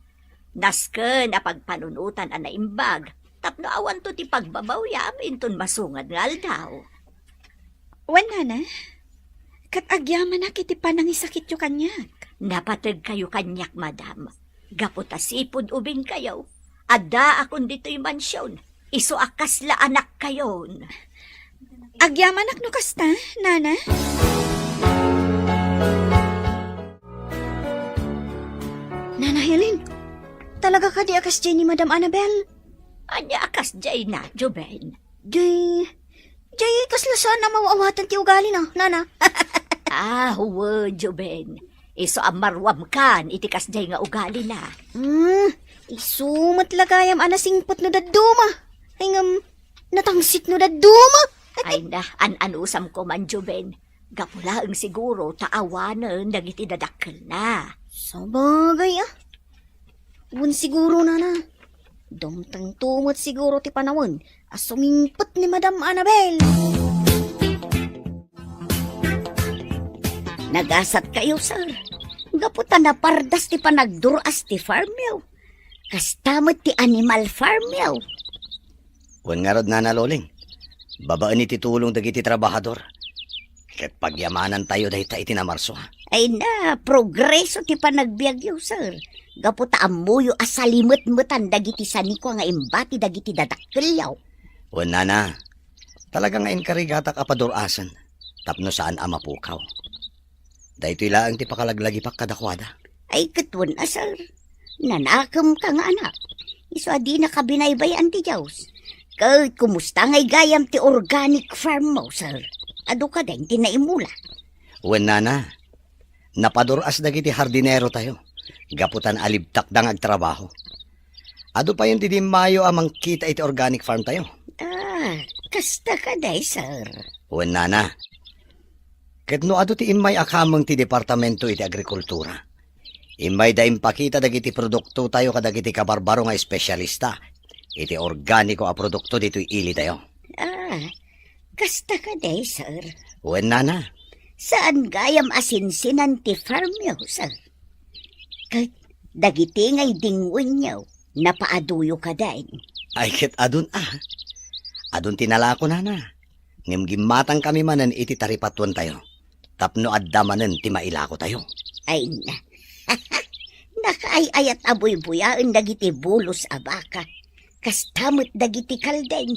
Nasken a pagpanunotan a naimbag tapno awanto ti pagbabawiam inton masungad nga aldaw. Wen, Nana, ket agyamanak iti panangisakityo kaniak. Napategkayo kaniak, madam, gapu ta sipud ubingkayo, addaakon ditoy mansion, isu a kasla anakkayon. Agyamanak no kasta, Nana? Nana Helen, talaga kadi a kasdiay ni Madam Annabel? Ania a kasdiayna, Joven? Jay, jay, kasla saan a maw-awatan ti ugalina, Nana? Ah, wen, Joven. Isu a maruamkan iti kasdiay nga ugalina. Hmm, isu met la gayam a nasingpet no dadduma. Ay ngem, natangsit no dadduma. Ay na, an-anusamko man, Joven. Gapu laeng siguro ta awanen dagiti dadakkelna. Sabagay, ah. Wen siguro, Nana. Dumtengto met siguro ti panawen a sumingpet ni Madam Annabel. Nagasatkayo, sir. Gapu ta napardas ti panagdur-as ti farmyo. Kasta met ti animal farmyo. Wen ngarud, Nana Loling, babaen iti tulong dagiti trabahador, Ket pagyamanantayo dayta iti namarso. Ay na, progreso ti panagbiagyo, sir. Gapu ta ammoyo a salimetmetan dagiti sanikuan nga imbati dagiti dadakkelyo. Wen, nana, talaga nga inkarigatak a padur-asen tapno saan a mapukaw. Daytoy laeng ti pakalaglagipak kadakuada. Ay, ket wen a, sir. Nanakemka nga anak. Isu a dinaka binaybay-an ti Dios. Ket kumusta ngay gayam ti organic farm mo, sir? Adu kadi ti naimula? Wen, nana, napadur-as dagiti hardinerotayo gapu ta naalibtakda nga agtrabaho. Adu payen ti dimmayo a mangkita iti organic farm tayo. Ah, kasta kadi, sir. Wen, nana. Ket no adu ti immay a kameng ti Departamento iti Agrikultura, immayda impakita dagiti produktotayo kadagiti kabarbaro nga espesyalista iti organiko a produkto ditoy ilitayo. Ah, kasta kadi, sir? Wen, nana. Saan gayam a sinsinan ti farmyo, sir? Ket dagiti nga idingwenyo, napaaduyo kadin? Ay, ket adun a. Adun ti nalako, nana. Ngem gimmatangkami manen iti taripatuentayo tapno adda manen ti mailakotayo. Ay na. Nakaay-ayat a buybuyaen dagiti bulos a baka. Kasta met dagiti kaldeng.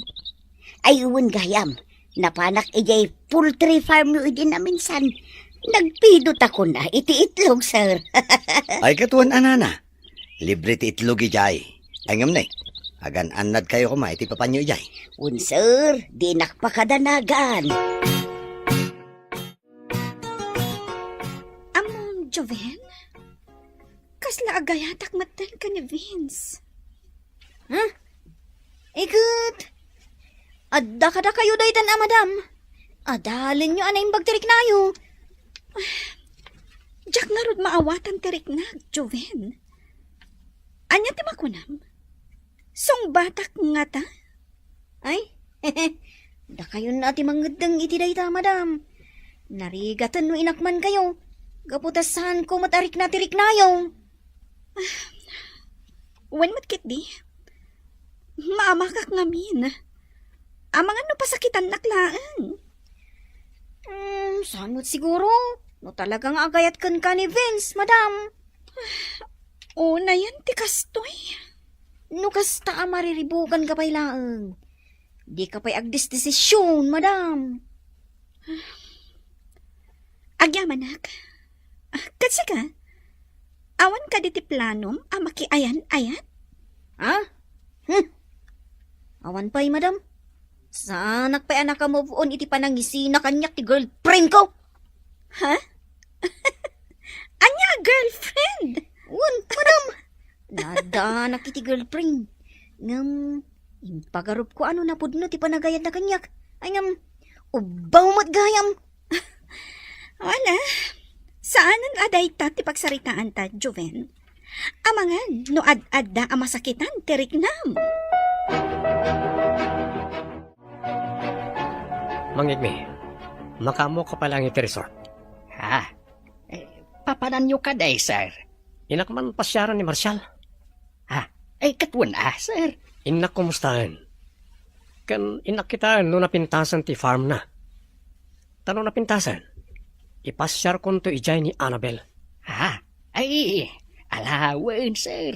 Ay, wen gayam, napanak idiay poultry farm yo idi naminsan. Nagpidot a kuna iti itlog, sir. Ay, ket wen a, nana. Libre ti itlog idiay. Ay, ngem ne, agan-annadkayo koma iti papanyo idiay. Wen, sir, dinak pakadanagan. Ammom, Joven? Kasla agayatak metten ken ni Vince. Ha? Iket, adda kadakayo daytan a madam. Adalenyo a naimbag ti riknayo. Diak ngarud maawatan ti riknak, Joven. Ania ti makunam? Sungbatak ngata? Ay, dakayon a ti mangeddeng iti dayta, madam. Narigaten no inakmankayo, gapu ta saanko met a rikna ti riknayo. Wen met ketdi, maamakak ngamin. Amangan no pasakitannak laeng. Hmm, saan met siguro? No talaga nga agayat kenka ni Vince, madam. Unayen ti kastoy. No kasta a mariribukanka pay laeng, dika pay agdesdesisyon, madam. Agyamanak. Ah, ket sika? Awan kadi ti planom a makiayan-ayat? Ha? Hmm. Awan pay, madam. Saanak pay a naka-move on iti panangisina kaniak ti girlfriend ko. Ha? Ania a girlfriend? Wen, madam. Naaddanak iti girlfriend. Ngem, impagarupko a no napudno ti panagayatna kaniak. Ay, ngem, ubbaw met gayam. Wala. Saanen a dayta ti pagsaritaanta, Joven. Amangan no ad-adda a masakitan ti riknam. Mangngegmi, makaammoka pay laeng iti resort. Ha? Eh, papananyo kadi, sir? Innak man pasiaren ni Marshall. Ha? Eh, ket wen a, sir? Innak kumustaen. Ken innak kitaen no napintasen ti farmna. Ta no napintasen, ipasiarkonto idiay ni Annabel. Ha? Ay, alawen, sir.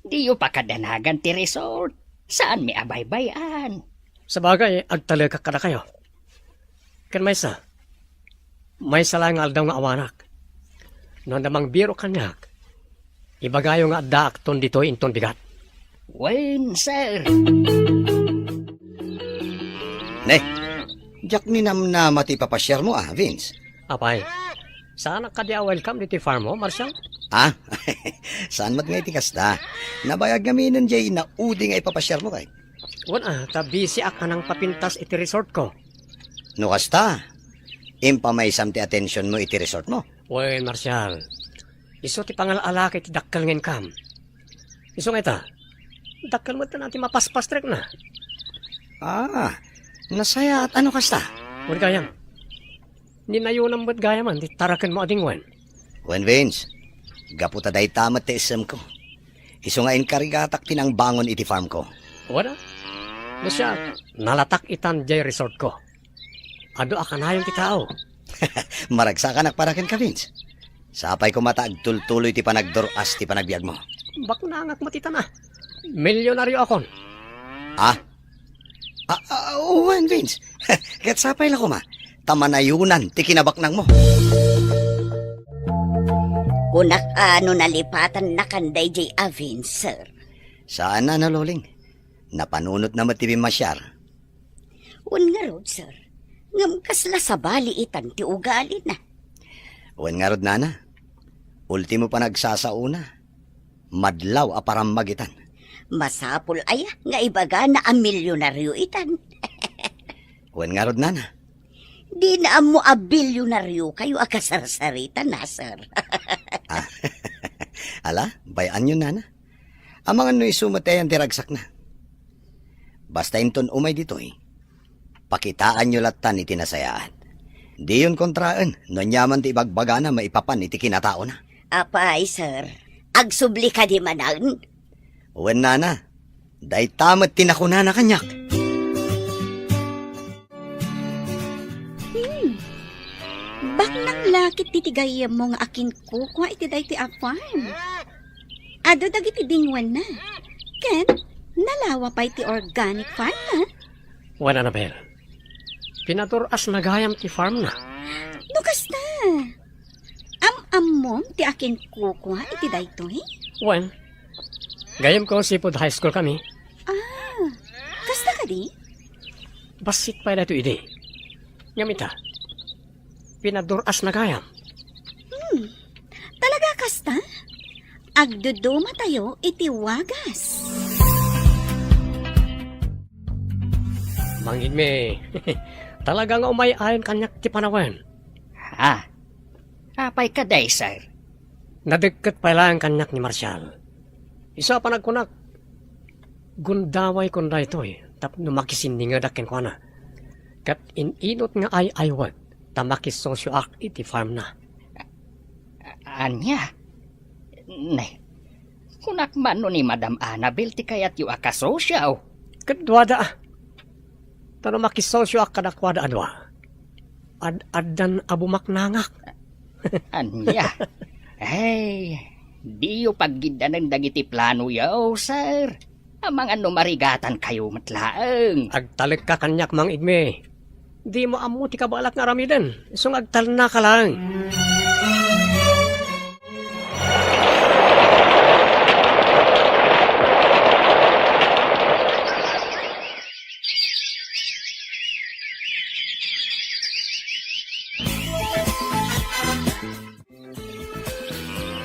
Diyo pakadanagan ti resort. Saanmi a baybay-an. Sabagay, agtalekak kadakayo. Ken maysa, maysa laeng nga aldaw nga awanak. No adda mangbiro kaniak, ibagayo nga addaakton ditoy inton bigat. Wen, sir. Ne, diak ninamnama ti ipapasiarmo, a, Vince. Apay, saanak kadi a welcome ditoy farm mo, Marshall? Ah, saan met nga iti kasta. Nabayag ngaminen diay naudi nga ipapasiarmo, kay. Wen a, ta busy ak a nangpapintas iti resort ko. No kasta, impamaysam ti atensionmo iti resort mo. Wen, Marshall, isu ti pangal-alaka iti dakkel nga income. Isu nga ita, dakkel met ti mapaspas ti rikna. Ah, nasayaat a no kasta. Wen gayam, ninayonam met gayamen ti tarakenmo a dingwen. Wen, Vince, gapu ta dayta met ti issemko. Isu nga inkarigatak ti nangbangon iti farm ko. Wen a, no siak, nalatak itan diay resort ko. Adu a kanayon ti tao. Maragsakanak para kenka, Vince. Sapay koma ta agtultuloy ti panagdur-as ti panagbiagmo. Baknangak met itan a. Milyonarioakon. Ah? Ah, ah, wen, Vince. Ket sapay la koma ta manayonan ti kinabaknangmo. Kunak a no nalipatannakan daydiay a Vince, sir. Saan a, Loling. Napanunotna met ti bimmasiar. Wen ngarud, sir. Ngem kasla sabali itan ti ugalina. Wen ngarud, nana. Ultimo panagsasaona. Madlaw a parammag itan. Masapul aya nga ibagana a milyonario itan? Wen ngarud, nana. Dina ammo a bilyonariokayo a kasarsaritan, a, sir. Ah. Ala, bay-anyon, nana. Amangan no isu met ti ayan ti ragsakna. Basta inton umay ditoy, pakitaanyo lattan iti nasayaat. Diyon kontraen no aniaman ti ibagbagana maipapan iti kinataona. Apay, sir, agsubli kadi manen? Wen, nana, dayta met ti nakunana kaniak. Hmm. Baknang la ket ti gayyemmo nga akinkukua iti daytoy a farm. Adu dagiti dingwenna. Ken nalawa pay ti organic farm na. Wen, Annabel, pinadur-asna gayam ti farm na. No kasta, am-ammom ti akinkukua iti daytoy? Wen, gayyemko seafood high school kami. Ah, kasta kadi? Bassit pay daytoy idi. Ngem ita, pinadur-asna gayam. Hmm, talaga kasta? Agdudumatayo iti wagas. Mangidmi, talaga nga umay-ayon kaniak ti panawen. Ha? Apay kadi, sir? Nadekket pay laeng kaniak ni Marshall. Isu a panagkunak, gundaway kon daytoy tapno makisinningedak kenkuana. Ket in-inut nga ay-aywek ta makisosioak iti farmna. A-, ania? Ne, kunak man no ni Madam Annabel ti kayatyo a kasosio. Ket duada. Ta no makisosioak kadakuada a dua, ad-addan a bumaknangak. Ania? Ay, diyo paggiddanen dagiti planoyo, sir. Amangan no marigatankayo met laeng. Agtalekka kaniak, Mang Igme. Dimo ammo ti kabaelak nga aramiden, isu nga agtalnaka laeng.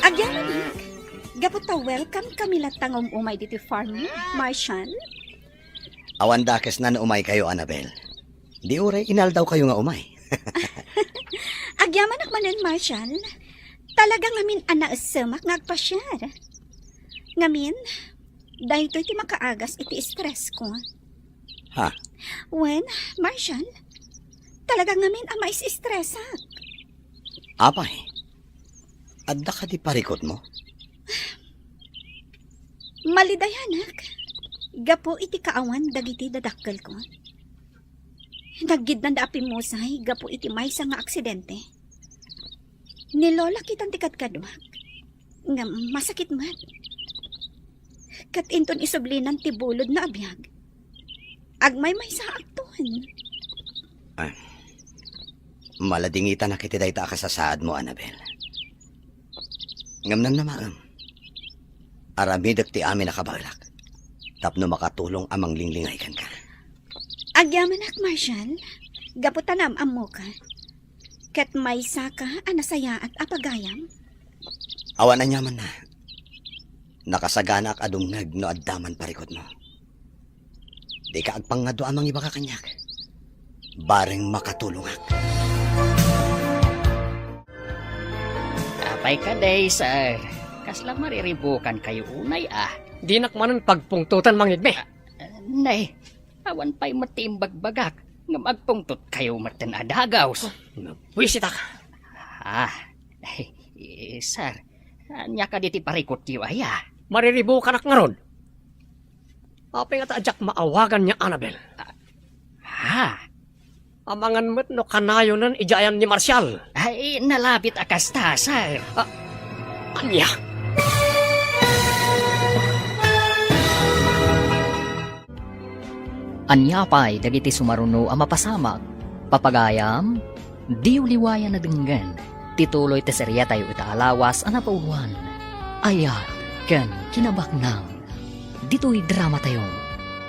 Agyamanak, gapu ta welcome kami latta nga um-umay ditoy farm, Marshall. Awan dakesna no umaykayo, Annabel. Di uray inaldawkayo nga umay. Agyamanak manen, Marshall. Talaga ngamin a naesemak nga agpasiar. Ngamin, daytoy ti makaagas iti stress ko. Ha? Wen, Marshall, talaga ngamin a mais-stressak. Apay, adda kadi parikutmo? Malidayanak, gapu iti kaawan dagiti dadakkelko. Naggiddanda a pimmusay gapu iti maysa nga aksidente. Ni Lola kitan ti kadkaduak, ngem masakit met. Ket inton isublinan ti bulodna a biag, agmaymaysaakton. Ay, maladingitanak iti dayta a kasasaadmo, Annabel. Ngem namnamaem, aramidek ti amin a kabaelak tapno makatulong a manglinglingay kenka. Agyamanak, Marshall, gapu ta naam-ammoka. Ket maysaka a nasayaat a pagayam? Awan aniamanna. Nakasaganaak a dumngeg no adda man parikutmo. Dika agpangngaduam a mangibaga kaniak. Bareng makatulongak. Apay kadi, sir? Kasla mariribukankayo unay, a? Dinak manen pagpungtotan, Mang Igme. Ah, nay, awan pay met ti imbagbagak, ngem agpungtotkayo metten a dagaws. Oh, nabwisitak. Ah, eh, sir, ania kadi ti parikutyo aya? Mariribukanak ngarud. Apay ngata a diak maawagan ni Annabel? Ah, ha? Amangan met no kanayonen idiay ayan ni Marshall. Ay, nalabit a kasta, sir. Ah, ania? Ania pay dagiti sumaruno a mapasamak? Papagayam, diyo liwayan a denggen ti tuloy ti seriatayo ita a lawas a napauluan, Ayat ken Kinabaknang. Ditoy dramatayo,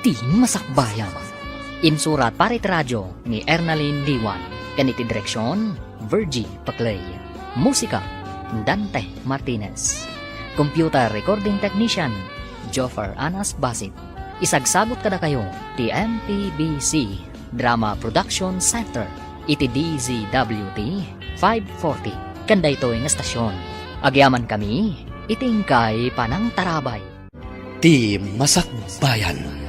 Ti Masakbayan. Insurat para iti radio ni Ernalyn Liwan ken iti direksion, Virgie Paclay. Musika, Dante Martinez. Computer recording technician, Joffer Anas Basit. Isagsagut kadakayo ti M P B C Drama Production Center iti D Z W T five forty ken daytoy nga estasion. Agyamankami iti inkay panangtarabay. Ti Masakbayan.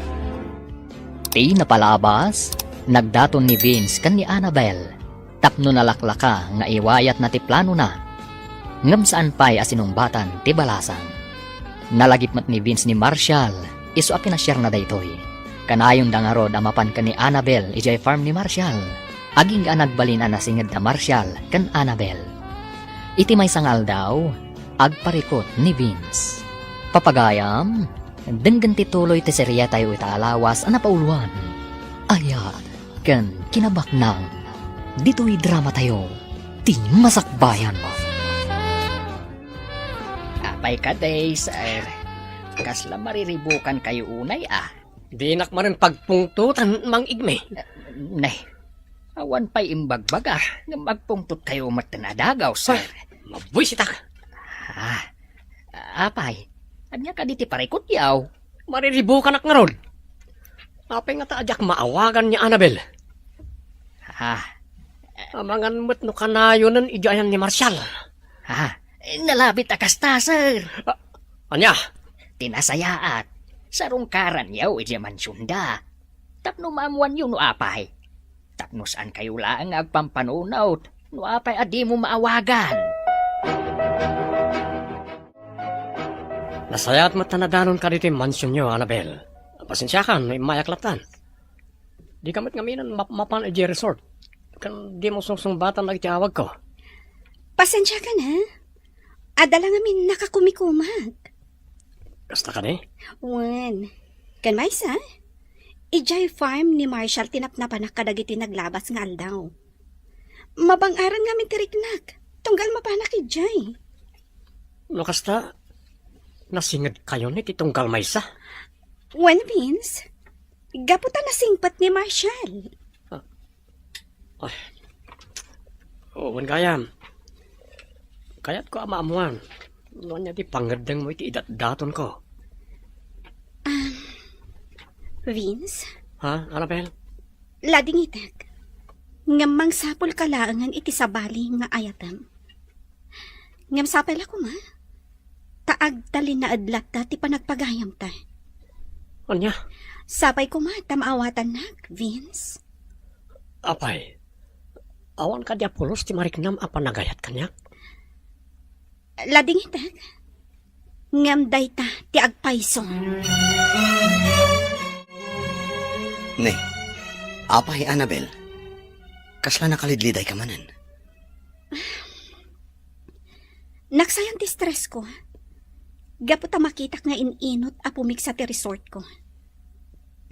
Ti napalabas, nagdaton ni Vince ken ni Annabel tapno nalaklaka nga iwayatna ti planona, ngem saan pay a sinungbatan ti balasang. Nalagip met ni Vince ni Marshall isu a pinasiarna daytoy. Kanayonda ngarud a mapan ken ni Annabel idiay farm ni Marshall, agingga a nagbalin a nasinged da Marshall ken Annabel. Iti maysa nga aldaw, agparikut ni Vince. Papagayam, denggen ti tuloy ti seriatayo ita a lawas a napauluan, Ayat ken Kinabaknang. Ditoy dramatayo, Ti Masakbayan. Apay kadi, sir? Kasla mariribukankayo unay, a? Dinak manen pagpungtotan, Mang Igme. Ne, awan pay imbagbaga nga agpungtotkayo met a dagaw, sir. Ay, mabuisitak. Ah, apay, ania kadi ti parikutyo? Mariribukanak ngarud. Apay ngata a diak maawagan ni Annabel? Ah. Amangan met no kanayonen idiay ayan ni Marshall. Ah, nalabit a kasta, sir. Ah, ania? Ti nasayaat, sarungkaranyo idiay mansionda. Tapno maammoanyo no apay. Tapno saankayo laeng nga agpampanunot no apay a dimo maawagan. Nasayaat met a nadanonka ditoy mansionyo, Annabel. Pasensiakan no immayak lattan. Dika met ngaminen mapmapan idiay resort. Ken dimo sungsungbatan dagiti awagko. Pasensiakan, ha? Adda la ngamin nakakumikumag. Kasta kadi? Wen. Ken maysa, idiay farm ni Marshall ti napnapanak kadagiti naglabas nga aldaw. Mabang-aran ngamin ti riknak, tunggal mapanak idiay. No kasta, nasingedkayon iti tunggal maysa? Wen, Vince, gapu ta nasingpet ni Marshall. Ah. Ay. O, wen gayam. Kayatko a maammoan no ania ti pangngeddengmo iti idatdatonko. Ah, Vince? Ha, Annabel? Ladingitek. Ngem mangsapulka laengen iti sabali nga ayatem. Ngem sapay la koma, ta agtalinaed latta ti panagpagayamta. Ania? Sapay koma ta maawatannak, Vince. Apay, awan kadi a pulos ti mariknam a panagayat kaniak? Ladingitek. Ngem dayta ti agpayso. Ne, apay, Annabel, kasla nakalidlidayka manen? Naksayan ti stressko. Gapu ta makitak nga in-inut a pumigsa ti resortko.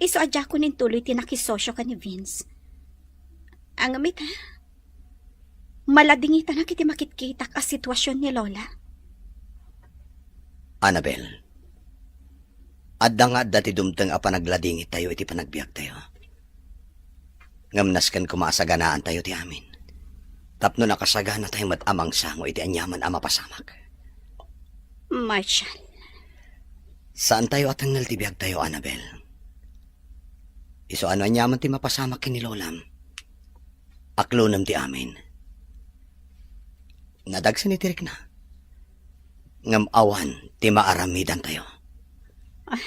Isu a diakon intuloy ti nakisosio ken ni Vince. Ngem ita, maladingitanak iti makitkitak a situasion ni Lola. Annabel, adda nga adda ti dumteng a panagladingittayo iti panagbiagtayo. Ngem nasken koma a saganaantayo ti amin, tapno nakasaganatayo met a mangsango iti aniaman a mapasamak. Marshall. Saantayo a tengngel ti biagtayo, Annabel. Isu a no aniaman ti mapasamak ken ni Lolam, aklonem ti amin. Nadagsen iti rikna. Ngem awan ti maaramidantayo. Ah,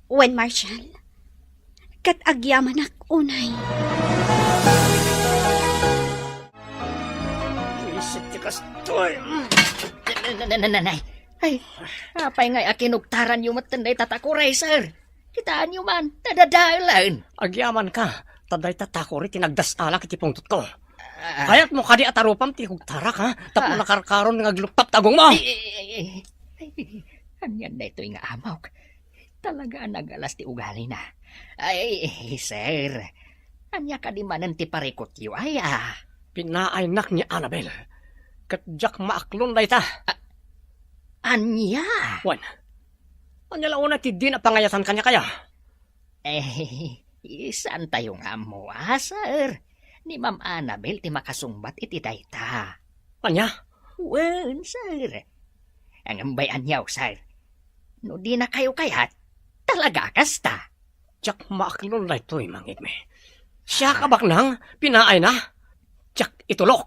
wen, Marshall, ket agyamanak unay. Isit ti kastoy. Na-, na-, na-, na-, nay. Ay, apay ngay a kinugtaranyo met dayta takuray, sir? Kitaenyo man, nadadaelen. Agyamanka, Ta dayta takuri ti nagdas-alak iti pungtotko. Ah. Kayatmo kadi a tarupam ti kugtarak, ha? Tapno Ah. nakarkaron nga agluptak ti agongmo. Ay, ay, ay, ay. Ay, anian daytoy nga amok? Talaga a nagalas ti ugalina. Ay, sir. Ania kadi manen ti parikutyo, aya? Pinaaynak ni Annabel. Ket diak maaklon dayta. A-, ania? Wen. Ania la unay ti dina pangayatan kaniak aya? Eh, saantayo nga ammo, a, sir. Ni Ma'am Annabel ti makasungbat iti dayta. Ania? Wen, sir. Ngem bay-anyo, sir. No dinakayo kayat, talaga a kasta. Diak maaklon daytoy, mangngegmi. Siak a baknang, pinaayna. Diak itulok.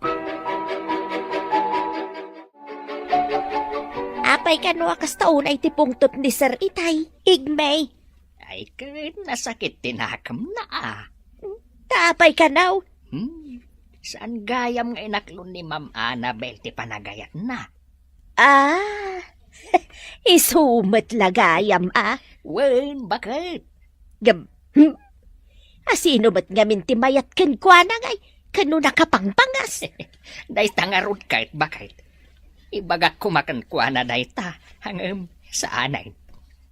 Apay kano a kasta unay ti pungtot ni Sir Itay, Igmay? Ay, ket nasakit ti nakemna, a. Ta apay kano? Hmm. Saan gayam nga inaklon ni Ma'am Annabel ti panagayatna? Ah, isu met la gayam, a? Wen, baket? Gab-, hmm. Asino met ngamin ti mayat kenkuana ngay, kano nakapangpangas? Dayta ngarud ket, baket. Ibagak koma kenkuana dayta, ngem saanen.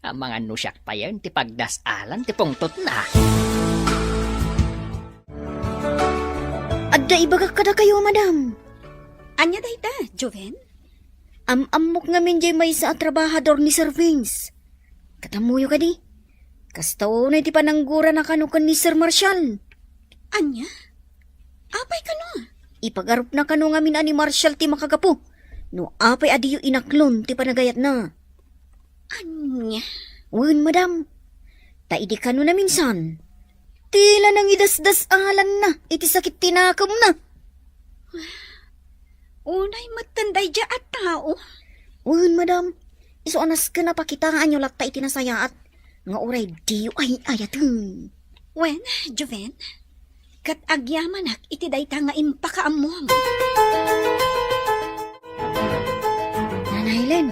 Amangan no siak payen ti pagdas-alan ti pungtotna. Adda ibagak kadakayo, madam. Ania dayta, Joven? Am-ammok ngamin jay maysa a trabahador ni Sir Vince. Ket ammoyo kadi? Kasta unay ti pananggurana kano ken ni Sir Marshall. Ania? Apay kano? Ipagarupna kano ngamin a ni Marshall ti makagapu no apay a diyo inaklon ti panagayatna. Ania? Wen, madam. Ta idi kano naminsan, ti la nangidasdas-alanna iti sakit ti nakemna. Unay metten daydiay a tao? Wen, madam. Isu a nasken a pakitaanyo latta iti nasayaat nga uray diyo ay-ayaten. Wen, Joven, ket agyamanak iti dayta nga impakaammom. Nana Helen,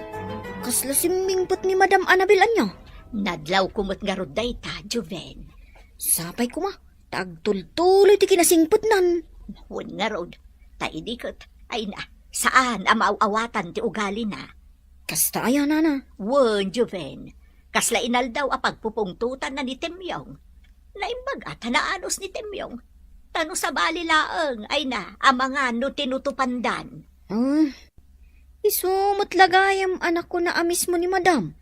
kasla simmingpet ni Madam Annabel ania? Nadlawko met ngarud dayta, Joven. Sapay koma, ta agtultuloy ti kinasingpetnan. Wen ngarud, ta idi ket, ay na, saan a maaw-awatan ti ugalina. Kasta aya, nana? Wen, Joven. Kasla inaldaw a pagpupungtotanna ni Temyong. Naimbag a ta naanus ni Temyong. Ta no sabali laeng, ay na, amangan no tinutupandan. Ah, isu met la gayam a nakuna a mismo ni Madam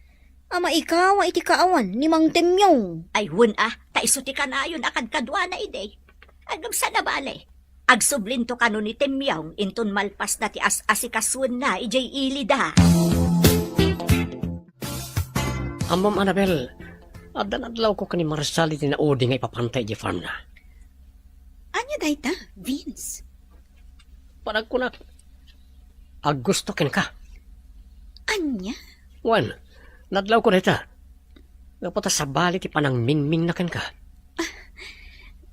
a maikawa iti kaawan ni Mang Temyong. Ay, wen a, ta isu ti kanayon a kadkaduana idi. Agam sa nabali. Agsublinto kano ni Temyong inton malpasna ti as-asikasuenna idiay ilida. Ammom, Annabel, adda nadlawko ken ni Marshall iti naudi nga ipapanta idiay farmna. Ania dayta, Vince? Panagkunak, aggusto kenka. Ania? Wen, nadlawko dayta. Gapu ta sabali ti panangmingmingna kenka.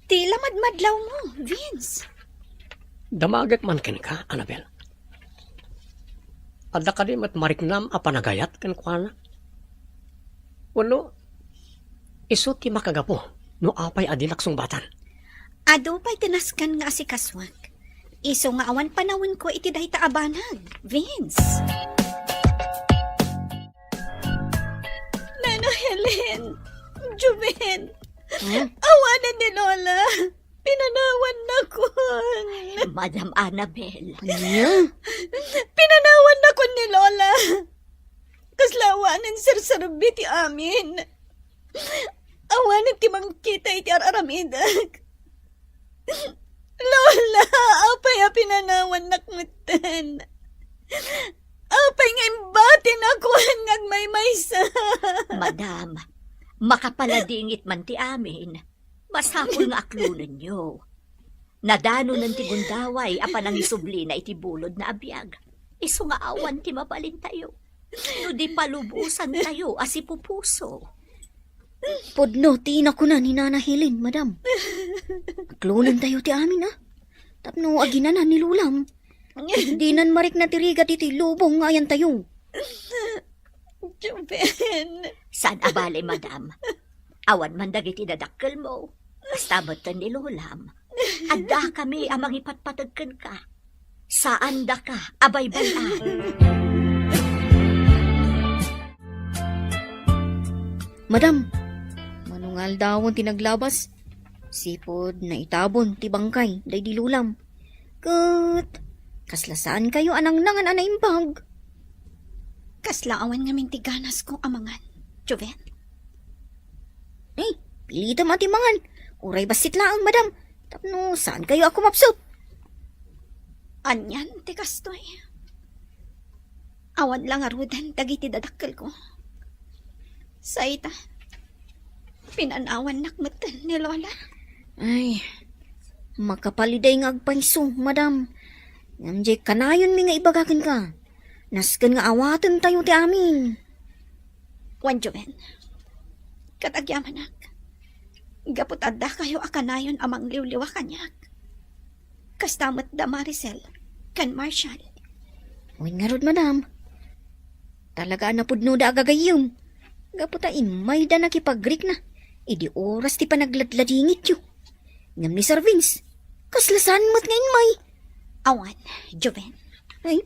Ti la madmadlawmo, Vince. Damagek man kenka, Annabel. Adda kadi met mariknam a panagayat kenkuana? Wenno, isu ti makagapu no apay a dinak sungbatan? Adu pay ti nasken nga asikasuak. Isu nga awan panawenko iti dayta a banag, Vince. Nana Helen, Joven, Hmm? Awanen ni Lola. Pinanawannakon. Madam Annabel. Ania? Pinanawannakon ni Lola. Kasla awanen serserbi ti amin. Awanen ti mangkita iti ar-aramidek. Lola, apay a pinanawannak metten? Apay nga imbatinakon nga agmaymaysa? Madam, makapaladingit man ti amin, masapul nga aklonenyo. Nadanonen ti gundaway a panangisublina iti bulodna a biag. Isu nga awan ti mabalintayo no di palubosantayo a sipupuso. Pudno ti nakuna ni Nana Helen, madam. Aklonentayo ti amin, a. Tapno aginanan ni Lolam. Dinan marikna ti rigat iti lubong nga ayantayo. Joven. Saan a bale, madam. Awan man dagiti dadakkelmo. Kasta metten ni Lolam. Addakami a mangipatpateg kenka. Saandaka a baybay-an. Madam, mano nga aldawen ti naglabas? Sipud naitabon ti bangkay daydi Lolam. Ket kasla saankayo a nangnangan a naimbag? Kasla awan ngamin ti ganasko a mangan, Joven. Ay, pilitem a ti mangan. Uray bassit laeng, madam. Tapno saankayo a kumapsut. Anian ti kastoy? Awan la ngaruden dagiti dadakkelko. Sayta, pinanawannak metten ni Lola. Ay, makapaliday nga agpayso, madam. Ngem diay kanayonmi nga ibaga kenka. Nasken nga awatentayo ti amin. Wen, Joven, ket agyamanak, gapu ta addakayo a kanayon a mangliwliwa kaniak. Kasta met da Maricel ken Marshall. Wen ngarud, madam. Talaga a napudnoda a gagayyem. Gapu ta immayda nakipagrikna idi oras ti panagladladingityo. Ngem ni Sir Vince, kasla saan met nga immay. Awan, Joven. Ay?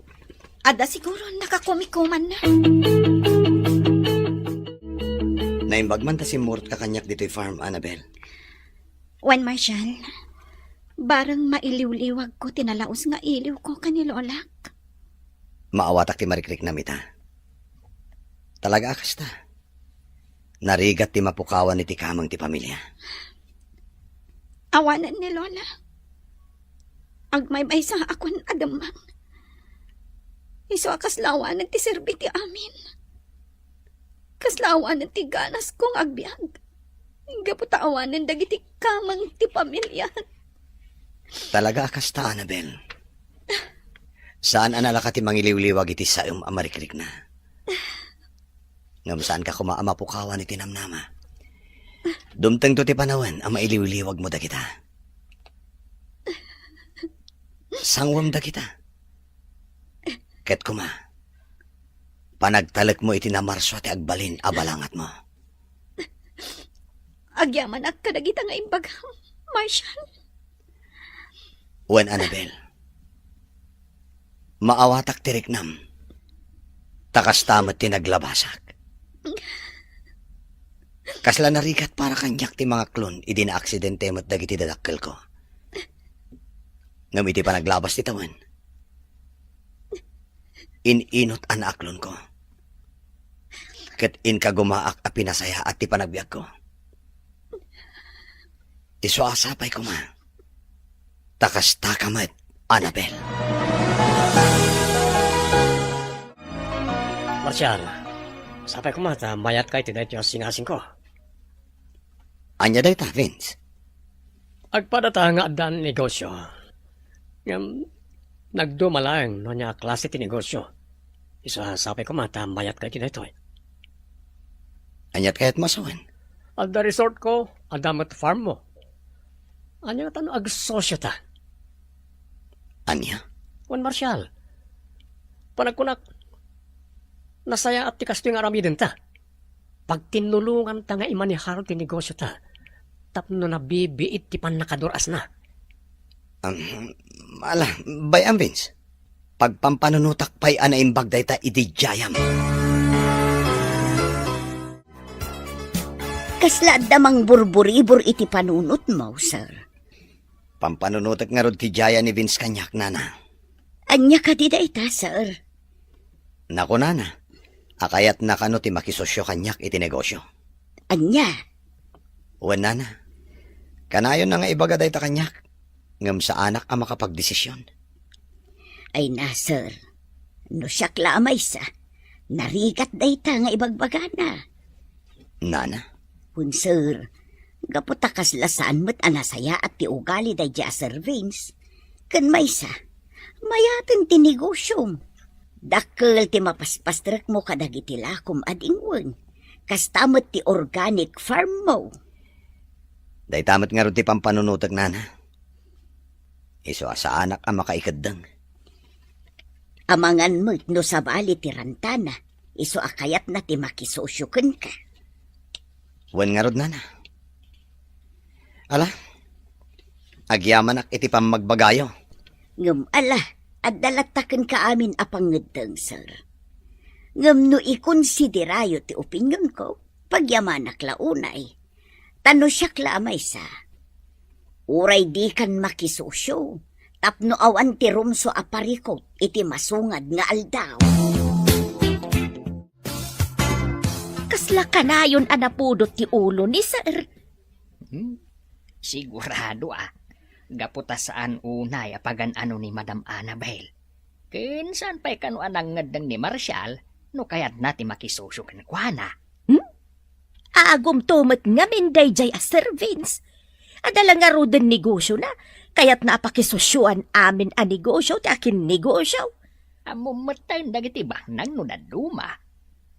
Adda siguro nakakumikumanna. Naimbag man ta simmurot ka kaniak ditoy farm, Annabel. Wen, Marshall, bareng mailiwliwagko ti nalaus nga iliwko ken ni Lolak. Maawatak ti marikriknam ita. Talaga a kasta. Narigat ti mapukawan iti kameng ti pamilia. Awanen ni Lola. Agmaymaysaakon a demmang. Isu a kasla awanen ti serbi ti amin. Kasla awanen ti ganasko nga agbiag. Gapu ta awanen dagiti kameng ti pamilia. Talaga a kasta, Annabel. Saan a nalaka ti mangiliwliwag iti saem a marikrikna. Ngem saanka koma a mapukawan iti namnama. Dumtengto ti panawen a mailiwliwagmo dagita. Sanguem dagita. Ket koma, panagtalekmo iti namarsua ti agbalin a balangatmo. Agyamanak kadagita nga imbagam, Marshall. Wen, Annabel, maawatak ti riknam, ta kasta met ti naglabasak. Kasla narigat para kaniak ti mangaklon idi naaksidente met dagiti dadakkelko. Ngem iti panaglabas ti tawen, in-inut a naaklonko. Ket inkagumaak a pinasayaat ti panagbiagko. Isu a sapay koma. Ta kastaka met, Annabel. Marshall, sapay koma ta mayat ka iti daytoy a singasingko. Ania dayta, Vince? Agpadata nga addan negosio. Ngem, nagduma laeng no ania a klase ti negosio. Isu a sapay koma ta mayat ka iti daytoy. Aniat kayat mo a sawen? Adda resort ko, adda met farm mo. Ania ngata no agsosio ta? Ania? Wen, Marshall, panagkunak, nasayaat ti kastoy nga aramidenta. Pagtinnulonganta nga imanehar ti negosiota tapno nabibiit ti pannakadur-asna. Um, ala, bay-am, Vince. Pagpampanunotak pay a naimbag dayta idi diayam. Kasla adda mangburburibur iti panunotmo, sir? Pampanunotek ngarud ti diaya ni Vince kaniak, nana. Ania kadi dayta, sir? Nakunana a kayatna kano ti makisosio kaniak iti negosio. Ania? Wen, nana. Kanayonna nga ibaga dayta kaniak, ngem saanak a makapagdesision. Ay na, sir. No siak la a maysa, narigat dayta nga ibagbagana. Nana? Wen, sir, gapu ta kasla saan met a nasayaat ti ugali daydi a Sir Vince. Ken maysa, mayaten ti negosiom. Dakkel ti mapaspastrekmo kadagiti lakom a dingwen. Kasta met ti organic farm mo. Dayta met ngarud ti pampanunotek, nana. Isu a saanak a makaikeddeng. Amangan met no sabali ti rantana, isu a kayatna ti makisosio kenka. Wen ngarud, nana. Ala, agyamanak iti pammagbagayo. Ngem ala, adda latta kenka amin a pangngeddeng, sir. Ngem no ikonsiderayo ti opinionko, pagyamanak la unay. Ta no siak la a maysa, uray dikan makisosyo tapno awan ti rumso a parikut iti masungad nga aldaw. Kasla kanayon a napudot ti ulo ni Sir. Hmm? Sigurado a. Gapu ta saan unay a pagan-ano ni Madam Annabel. Ken saan pay kano a nangngeddeng ni Marshall no kayatna ti makisosyo kenkuana. Hmm? Agumto met ngamin daydiay a Sir Vince. Adda la ngaruden negosiona, kayatna a pakisosyuan amin a negosio ti akinnegosio. Ammom metten dagiti baknang no dadduma.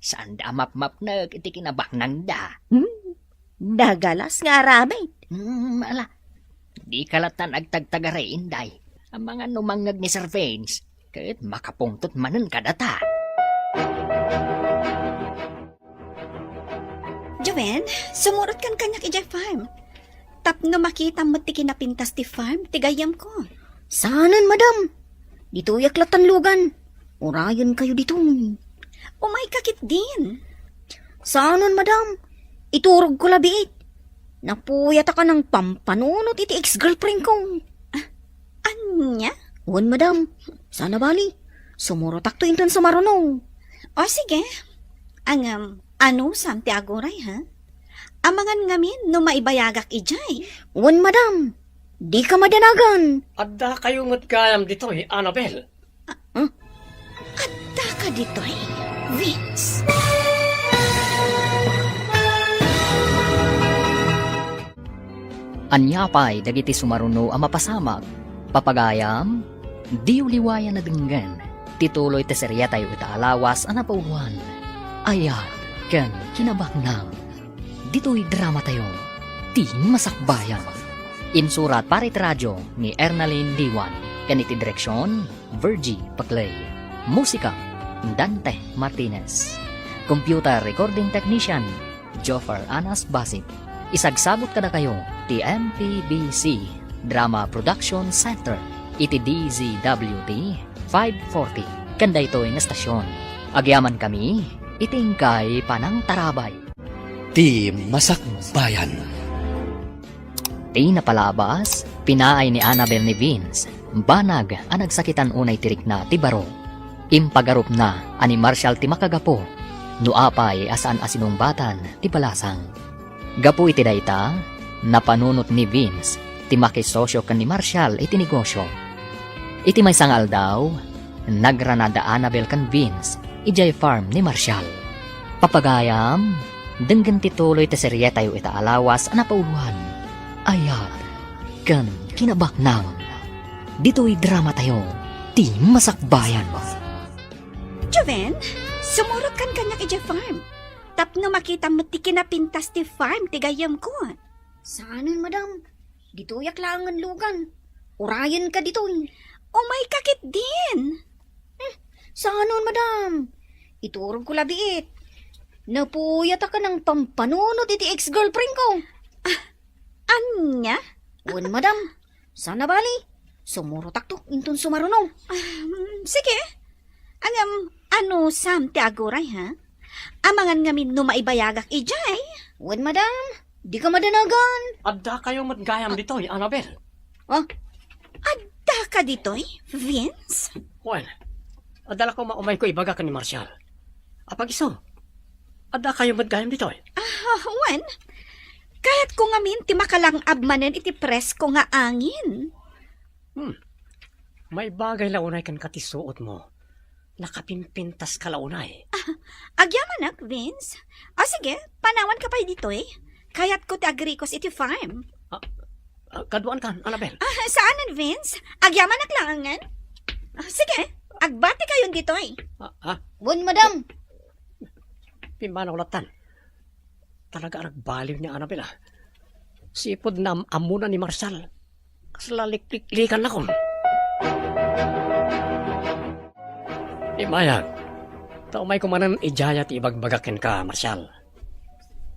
Saanda a mapmapnek iti kinabaknangda. Hmm? Nagalas nga aramid. Hmm, ala. Dika lattan agtagtagaray, Inday. Amangan no mangngeg ni Sir Vince, ket makapungtot manen kadata. Joven, sumurotkan kaniak idiay farm. Tapno makitam met ti kinapintas ti farm ti gayyemko. Saanen, madam. Ditoyak lattan lugan. Urayenkayo ditoy. Umayka ketdin. Saanen, madam. Iturogko la biit. Napuyataka nang pampanunot iti ex-girlfriendko. Ah, ania? Wen, madam. Saan a bali. Sumurotakto inton sumaruno. O, sige. Ngem, anusam ti aguray, ha? Amangan ngamin no maibayagak idiay. Wen, madam. Dika madanagan. Addakayo met gayam ditoy, Annabel. Ah, hmm? Addaka ditoy, Vince? Ania pay dagiti sumaruno a mapasamak? Papagayam, diyo liwayan a denggen ti tuloy ti serietayo ita a lawas a napauloan, Ayat ken Kinabaknang. Ditoy dramatayo, Ti Masakbayan. Insurat para iti radio ni Ernalyn Diwan, ken iti direksion, Virgie Paclay. Musika, Dante Martinez. Computer recording technician, Joffer Anas Basit. Isagsabot kadakayo ti M P B C Drama Production Center iti D Z W T five forty ken daytoy nga estasion. Agyamankami iti inkay panangtarabay. Ti Masakbayan. Ti napalabas, pinaay ni Annabel ni Vince, banag a nagsakitan unay ti rikna ti baro. Impagarupna a ni Marshall ti makagapu, no apay a saan a sinungbatan ti balasang. Gapu iti dayta, napanunot ni Vince ti makisosyo ken ni Marshall iti negosyo. Iti maysa nga aldaw, nagrana da Annabel ken Vince idiay farm ni Marshall. Papagayam, denggen ti tuloy ti serietayo ita a lawas a napauloan, Ayat ken Kinabaknang. Ditoy dramatayo, Ti Masakbayan. Joven, sumurotkan kaniak idiay farm. Tapno makitam met ti kinapintas ti farm ti gayyemko. Saanen, madam. Ditoyak laengen lugan. Urayenka ditoy. Umayka ketdin. Hmm, saanen, madam. Iturogko la biit. Napuyataka nang pampanunot iti ex-girlfriendko. Ah, ania? Wen, madam. Saan a bali. Sumurotakto inton sumaruno. Ah, mm, sige. Ngem, anusam ti aguray, ha? Amangan ngamin no maibayagak idiay. Wen, madam. Dika madanagan. Addakayo met gayam ditoy, Annabel. Ah? Addaka ditoy, Vince? Wen, adda la koma umayko ibaga ken ni Marshall. Apag-isu, addakayo met gayam ditoy? Ah, wen, kayatko ngamin ti makalang-ab manen iti presko nga angin. Hmm. Maibagay la unay kenka ti suotmo. Nakapimpintaska la unay. Ah, agyamanak, Vince. O sige, panawanka pay ditoy. Kayatko ti agrikos iti farm. Ah, ah, kaduaankan, Annabel. Ah, saanen, Vince. Agyamanak laengen. Ah, sige, agbatikayon ditoy. Ah, ah. Wen, madam. Pimmanaw lattan. Talaga a nagbaliw ni Annabel, ah. Sipud naam-ammona ni Marshall. Kasla likliklikanak. Immayag, ta umayko manen idiay ti ibagbagak kenka, Marshall.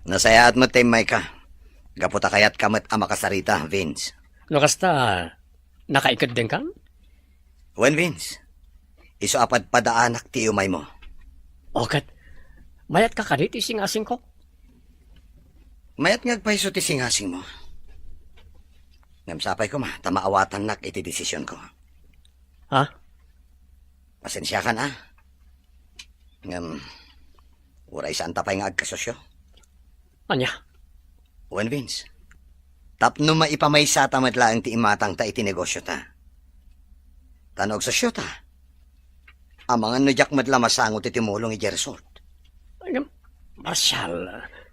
Nasayaat met ta immayka. Gapu ta kayatka met a makasarita, Vince. No kasta, nakaikeddengkan? Wen, Vince. Isu a padpadaanak ti iumaymo. O ket, mayat ka kadi ti singasingko? Mayat nga agpayso ti singasingmo. Ngem sapay koma ta maawatannak iti desisionko. Ha? Pasensiakan, a. Ngem, uray saanta pay nga agkasosio. Ania? Wen, Vince. Tapno maipamaysata met laeng ti imatangta iti negosiota. Ta no agsosiota, amangan no diak met la masango ti tumulong idiay resort. Ngem, Marshall.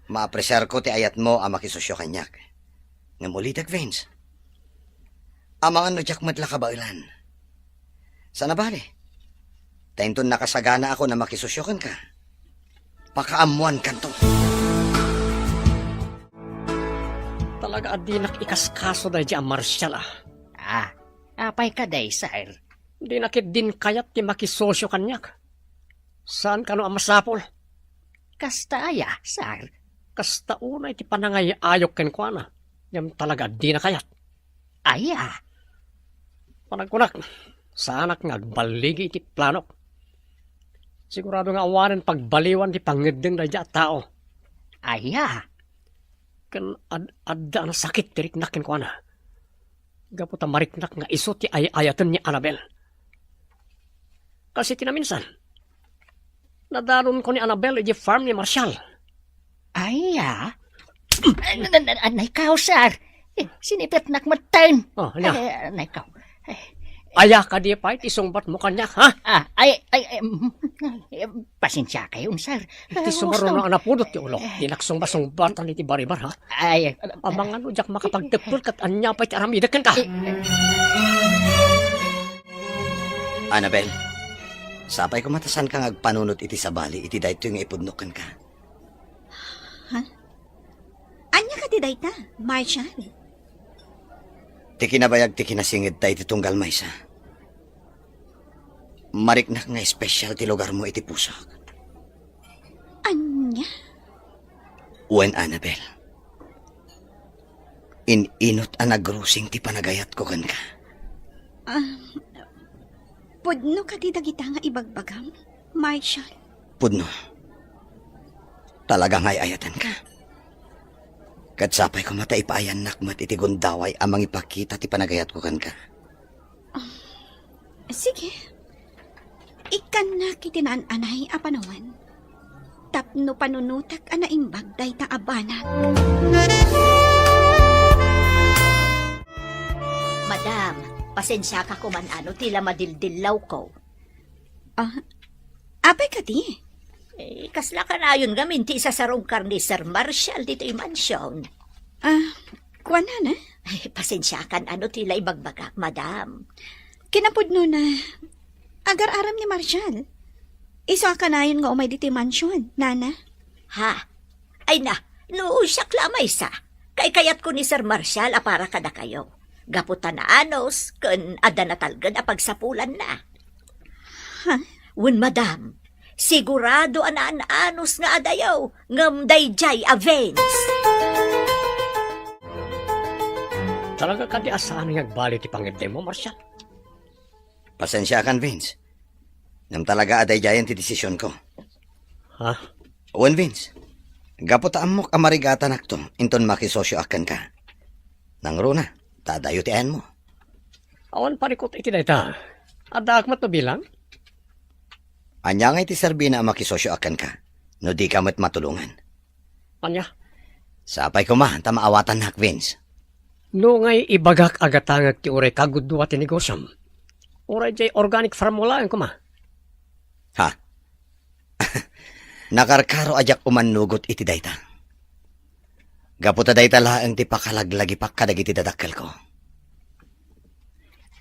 Maapresiarko ti ayatmo a makisosio kaniak. Ngem ulitek, Vince. Amangan no diak met la kabaelan. Saan a bale. Ta inton nakasaganaakon a makisosio kenka, pakaammoankanto. Talaga a dinak ikaskaso daydi a Marshall, a. Ah, apay kadi, sir? Dinak ketdin kayat ti makisosio kaniak. Saan kano a masapul? Kasta aya, sir? Kasta unay ti panangay-ayok kenkuana, ngem talaga a dina kayat. Aya? Panagkunak, saanak nga agballigi iti planok. Sigurado nga awanen pagbaliwan ti pangngeddeng daydi a tao. Aya? Ken ad-, adda a nasakit ti riknak kenkuana. Gapu ta mariknak nga isu ti ay-ayaten ni Annabel. Kas iti naminsan, nadanonko ni Annabel idiay farm ni Marshall. Aya? An-, an-, an-, anay kaw, sir. Eh, sinipetnak metten. Oh, ania? Eh, anay kaw. Eh, aya kadi pay ti sungbatmo kaniak, ha? Ah, ay, ay, ay, mm, eh, pasensiakayon, sir. Iti sumaruno a napudot ti ulo, dinak sungba-sungbatan iti baribar, ha? Ay, amangan no diak makapagteppel ket ania pay ti aramidek kenka. Annabel, sapay koma ta saanka nga agpanunot iti sabali iti daytoy nga ipudnok kenka. Ha? Ania kadi dayta, Marshall? Ti kinabayag ti kinasingedta iti tunggal maysa. Mariknak nga espesyal ti lugarmo iti pusok. Ania? Wen, Annabel. In-inut a nagrusing ti panagayatko kenka. Ah, pudno kadi dagita nga ibagbagam, Marshall? Pudno. Talaga nga ay-ayatenka. Ket sapay koma ta ipaayannak met iti gundaway a mangipakita ti panagayatko kenka. Sige. Ikkannak iti naan-anay a panawen tapno panunotek a naimbag dayta a banag. Madam, pasensiaka koman no ti la madildillawko. Ah, apay kadi? Eh, kasla kanayon ngamin ti isasarungkar ni Sir Marshall ditoy mansion. Ah, kuana na? Ay, pasensiakan no ti la ibagbagak, madam. Kinapudno na, agar-aram ni Marshall. Isu a kanayon nga umay ditoy mansion, nana? Ha? Ay na, no siak la maysa, kaykayatko ni Sir Marshall a para kadakayo. Gapu ta naanus, ken adda natalgen a pagsapulanna. Ha? Wen, madam, sigurado a naan-anus nga adayo, ngem daydiay a Vince. Talaga kadi a saan nga agbali ti pangeddengmo, Marshall? Pasensiakan, Vince. Ngem talaga a daydiayen ti desisionko. Ha? Wen, Vince. Gapu ta ammok a marigatanakto inton makisosioak kenka. Nangruna, ta adayo ti ayanmo. Awan parikut iti dayta. Addaak met no bilang? Ania ngay ti serbina a makisosioak kenka no dika met matulongan? Ania? Sapay koma ta maawatannak, Vince. No ngay ibagak a gatangek ti uray kagudua ti negosiom, uray diay organic farm mo laeng koma. Ha? Nakarkaro a diak umannugot iti dayta. Gapu ta dayta laeng ti pakalaglagipak kadagiti dadakkelko.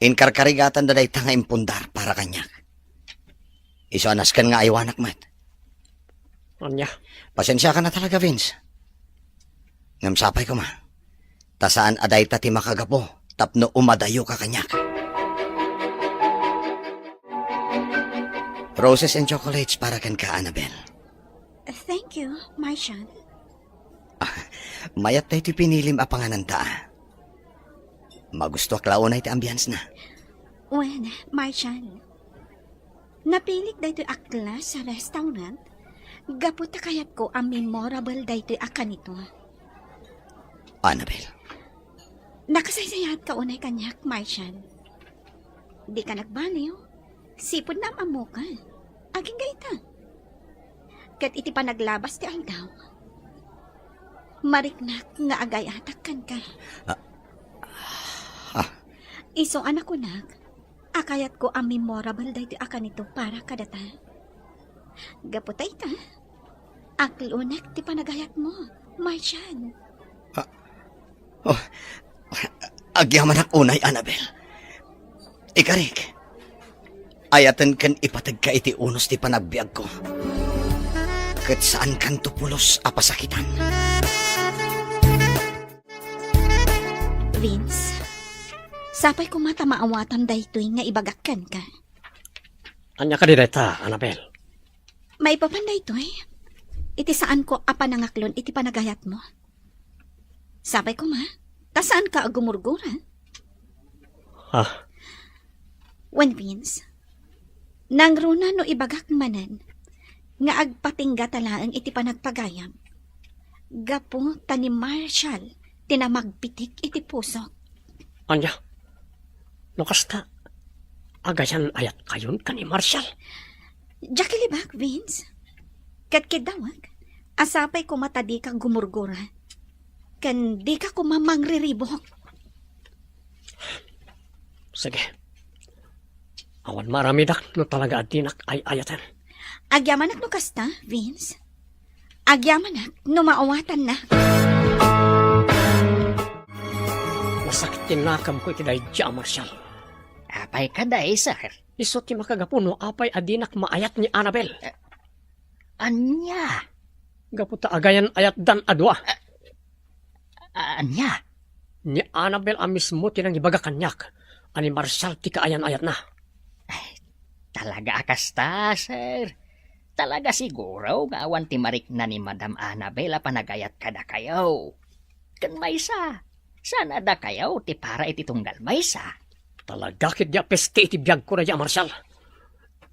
Inkarkarigatan da dayta nga impundar para kaniak. Isu a nasken nga aywanak met. Ania? Pasensiakan a talaga, Vince. Ngem sapay koma, ta saan a dayta ti makagapu tapno umadayoka kaniak. Roses and chocolates para kenka, Annabel. Thank you, Marshall. Ah, Mayat daytoy pinilim a pangananta. Magustuak la unay ti ambience na. Wen, Marshall, napilik daytoy a class a restaurant gapu ta kayatko a memorable daytoy a kanito. Annabel. Nakasaysayaatka unay kaniak, Marshall. Dika nagbaliw. Sipud naam-ammoka. Agingga ita. Ket iti panaglabas ti aldaw, mariknak nga agayatak kenka. Ah. Ah. Isu a nakunak a kayatko a memorable daytoy a kanito para kadata. Gapu ta ita, aklonek ti panagayatmo, Marshall. Ah. Oh, agyamanak unay, Annabel. Ikarik, ayaten ken ipategka iti unos ti panagbiagko. Ket saankanto pulos a pasakitan. Vince, sapay koma ta maawatan daytoy nga ibagak kenka. Ania kadi dayta, Annabel? Maipapan daytoy, iti saanko a panangaklon iti panagayatmo. Sapay koma, ta saanka a gumurgura. Ah. Wen, Vince, nangruna no ibagak manen nga agpatingga ta laeng iti panagpagayam, gapu ta ni Marshall ti namagpitik iti pusok. Ania? No kasta, agayan-ayatkayon ken ni Marshall? Diak ilibak, Vince. Ket kiddawek, sapay koma ta dika gumurgura. Ken dika koma mangriribuk. Sige. Awan maaramidak no talaga a dinak ay-ayaten. Agyamanak no kasta, Vince. Agyamanak no maawatanna. Nasakit ti nakemko iti daydi a Marshall. Apay kadi, sir? Isu ti makagapu no apay a dinak maayat ni Annabel. Eh, ania? Gapu ta agayan-ayatdan a dua. Eh, ania? Ni Annabel a mismo ti nangibaga kaniak a ni Marshall ti kaayan-ayatna. Ay, talaga a kasta, sir. Talaga siguro nga awan ti marikna ni Madam Annabel a panagayat kadakayo. Ken maysa, saan a dakayo ti para iti tunggal maysa. Talaga ketdi a peste iti biagko daydi a Marshall.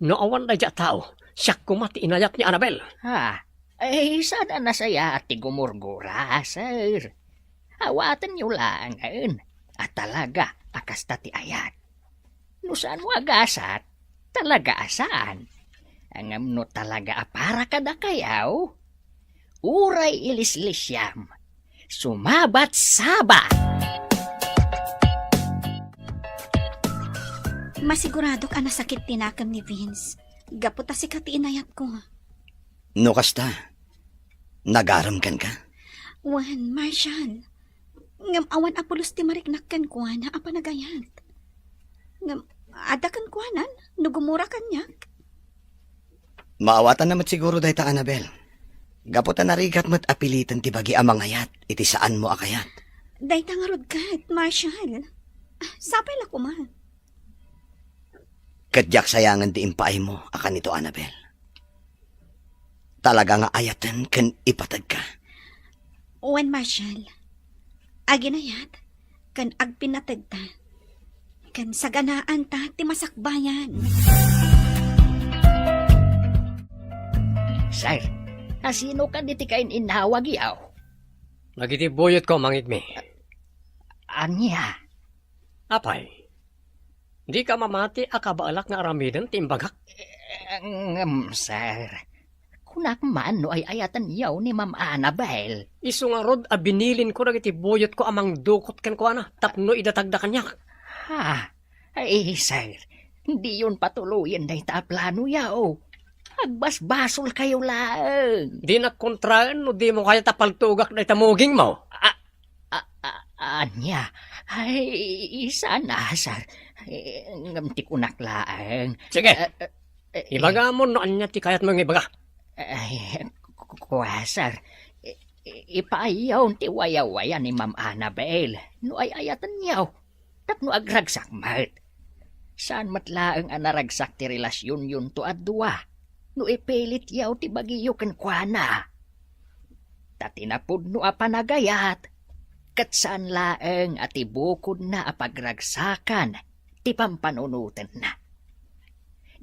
No awan daydi a tao, siak koma ti inayat ni Annabel. Ha? Ay, saan a nasayaat ti gumurgura, sir. Awatenyo laengen a talaga a kasta ti ayat. No saan mo a gasat, talaga a saan. Ngem no talaga a para kadakayo, uray ilislisiam, sumabat-sabat. Masiguradok a nasakit ti nakem ni Vince gapu ta sika ti inayatko. No kasta, nagarem kenka? Wen, Marshall. Ngem awan a pulos ti mariknak kenkuana a panagayat. Ngem adda kenkuanan no gumura kaniak. Maawatanna met siguro dayta, Annabel. Gapu ta narigat met a piliten ti bagi a mangayat iti saanmo a kayat. Dayta ngarud ket, Marshall. Sapay la koma. Ket diak sayangen ti impaaymo a kanito, Annabel. Talaga nga ayaten ken ipategka. Wen, Marshall, aginayat ken agpinnategta, ken saganaanta ti masakbayan. Sir, asino kadi ti kain-innawagyo? Dagiti buyotko, Mangigmi. Ania? Apay, dika mamati a kabaelak nga aramiden ti imbagak? Eh, ngem, sir, kunak man no ay-ayatenyo ni Ma'am Annabel. Isu ngarud a binilinko dagiti buyotko a mangdukot kenkuana tapno idatagda kaniak. Ha? Ay, sir, diyon patuloyen dayta a planoyo. Agbasbasolkayo laeng. Dinak kontraen no dimo kayat a paltugak dayta mugingmo. A-, A, a, ania? Ay, saan a, sir. Eh, ngem ti kunak laeng. Sige. Eh, eh, eh, ibagamon no ania ti kayatmo nga ibaga. Ay, ku-, ku-, kua, sir. I-, i-, ipaayyon ti wayawaya ni Ma'am Annabel. No ay-ayatenyo. Tapno agragsak met. Saan met laeng a naragsak ti relasyonyonto a dua no ipilityo ti bagiyo kenkuana. ta ti napudno a panagayat, ket saan laeng a ti bukodna a pagragsakan ti pampanunotenna.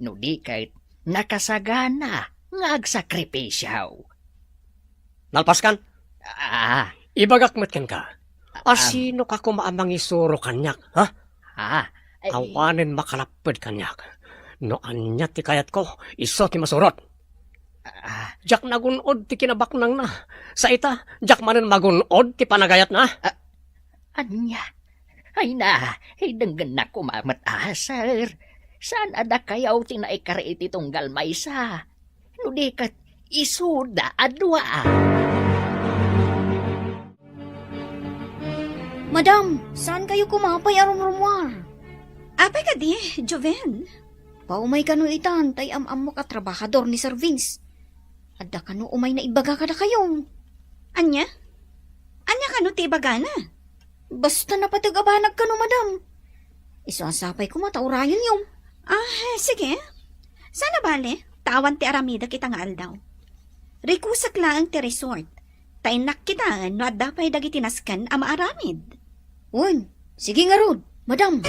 No di ket, nakasagana nga agsakripisio. Nalpaskan? Ah. Ibagak met kenka. Am. Asino ka koma a mangisuro kaniak, ha? Ah, ay. Awanen makalapped kaniak. No ania ti kayatko, isu ti masurot. Ah. Diak nagun-od ti kinabaknangna. Sa ita, diak manen magun-od ti panagayatna. Ah, ania? Ay na, ay denggennak koma met a, sir. Saan a dakayo ti naikari iti tunggal maysa? No di ket, isuda a dua. Madam, saan kayo kumapay a rumrumuar? Apay kadi, Joven? Paumay kano itan, tay am-ammok a trabahador ni Sir Vince. Adda kano umay naibaga kadakayo. Ania? Ania kano ti ibagana? Basta napateg a banag kano, madam. Isu a sapay koma ta urayonyo. Ah, sige. Saan a bale, ta awan ti aramidek ita nga aldaw. Rikusak laeng ti resort. Ta innak kitaen no adda pay dagiti nasken a maaramid. Wen, sige ngarud, madam.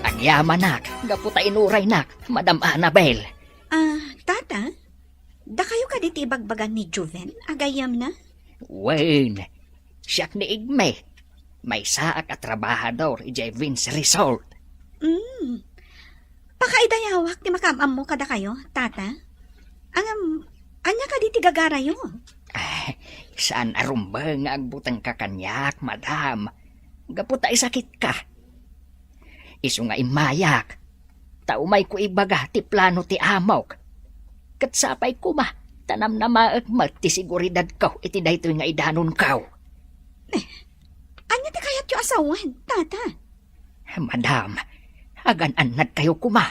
Agyamanak, gapu ta inuraynak, Madam Annabel. Ah, tata, dakayo kadi ti ibagbaga ni Joven a gayyemna? Wen, siak ni Igme. Maysaak a trabahador idiay Vince Resort. Mm. Pakaidayawak ti makaam-ammo kadakayo, tata. Ngem, ania kadi ti gagarayo? Ah, saan a rumbeng nga agbutengka kaniak, madam. Gapu ta isakitka. Isu nga immayak, ta umayko ibaga ti plano ti amok. Ket sapay koma, ta namnamaek met ti seguridadko iti daytoy nga idanonko. Eh, ania ti kayatyo a sawen, tata? Madam, agan-annadkayo koma.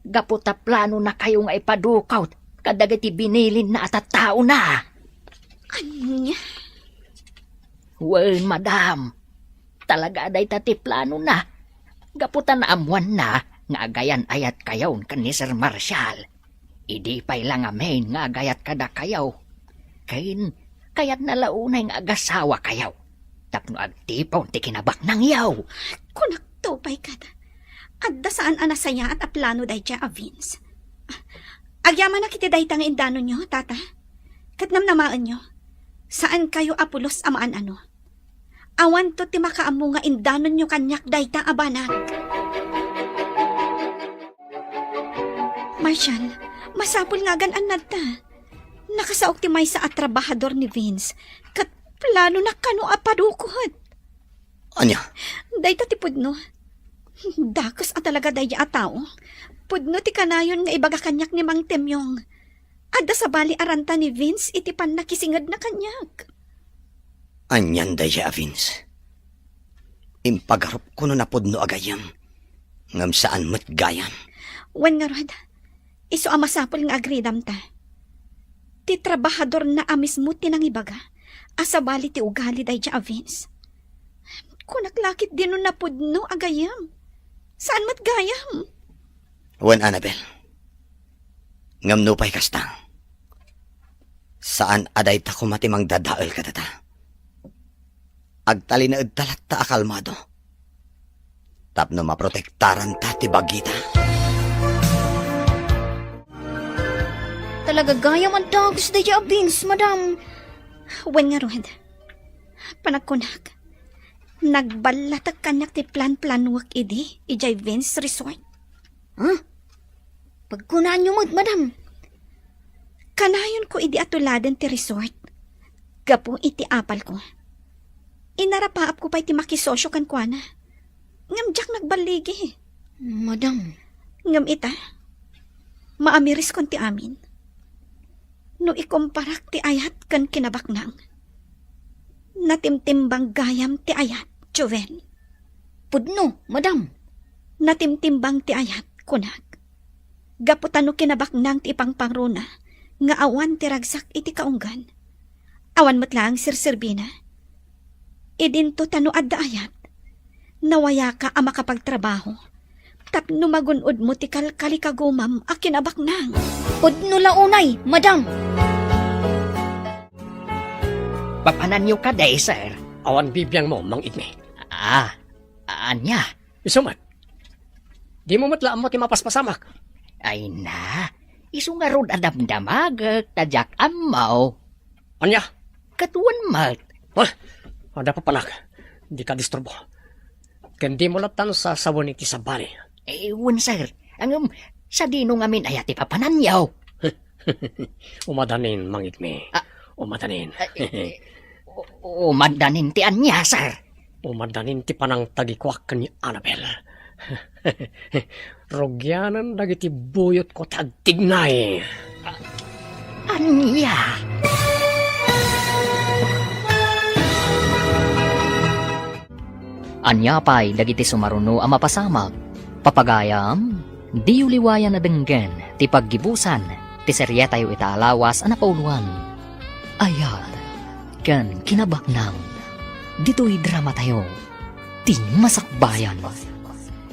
Gapu ta planonakayo nga ipadukot kadagiti binilinna a tattaona. Ania? Wen, madam. Talaga a dayta ti planona. Gapu ta naammoanna nga agayan-ayatkayon ken ni Sir Marshall. Idi pay la ngamin nga agayat kadakayo, ken kayatna la unay nga agasawakayo tapno agtipon ti kinabaknangyo. Kunakto pay kadi, adda saan a nasayaat a plano daydiay a Vince. Agyamanak iti dayta nga indanonyo, tata. Ket namnamaenyo, saankayo a pulos a maan-ano. Awanto ti makaammo nga indanonyo kaniak dayta a banag. Marshall, masapul nga agan-annadta. Nakasaok ti maysa a trabahador ni Vince, ket planona kano a padukot. Ania? Dayta ti pudno. Dakes a talaga daydiay a tao. Pudno ti kanayon nga ibaga kaniak ni Mang Temyong. Adda sabali a ranta ni Vince iti pannakisingedna kaniak. Anian daydiay a Vince? Impagarupko no napudno a gayyem, ngem saan met gayam. Wen ngarud, isu a masapul nga agridamta. Ti trabahadorna a mismo ti nangibaga a sabali ti ugali daydiay a Vince. Kunak la ketdi no napudno a gayyem. Saan met gayam. Wen, Annabel. Ngem nupay kasta, saan a dayta koma ti mangdadael kadata. Agtalinaedta latta a kalmado tapno maprotektaranta ti bagita. Talaga gayam a dagus daydiay a Vince, madam. Wen ngarud, panagkunak, nagballatek kaniak ti plan-planuek idi idiay Vince Resort. Huh? Pagkunaanyo met, madam. Kanayonko idi a tuladen ti resort gapu iti apalko. Inarapaapko pay ti makisosio kenkuana. Ngem diak nagballigi. Madam. Ngem ita, maamireskon ti amin. No ikumparak ti ayat ken kinabaknang, natimtimbang gayam ti ayat, Joven. Pudno, madam. Natimtimbang ti ayat, kunak. Gapu ta no kinabaknang ti ipangpangruna nga awan ti ragsak iti kaunggan, awan met laeng serserbina. Idinto ta no adda ayat, nawayaka a makapagtrabaho, tapno magun-odmo ti kalkalikagumam a kinabaknang. Pudno la unay, madam! Papananyo kadi, sir? Awan bibiangmo, Mang Igme. Ah, ania? Isu met. Dimo met la ammo ti mapaspasamak. Ay na, isu ngarud a damdamagek ta diak ammo. Ania? Ket wen met. Ah, adda papanak. Dika disturbo. Ken dimo latta sasawen iti sabali. Eh, wen, sir. Ngem, sadino ngamin aya ti papananyo? Umadanin, Mang Igme. Ah. Umadanin. Ah, eh, eh, u-, umadanin ti ania, sir? Umadanin ti panangtagikuak ken ni Annabel. Rugianan dagiti buyotko ti agtignay. Ania? Ania pay dagiti sumaruno a mapasamak? Papagayam, diyo liwayan a denggen ti paggibusan ti serietayo ita a lawas a napauloan. Ayat ken kinabaknang. Ditoy dramatayo, Ti Masakbayan.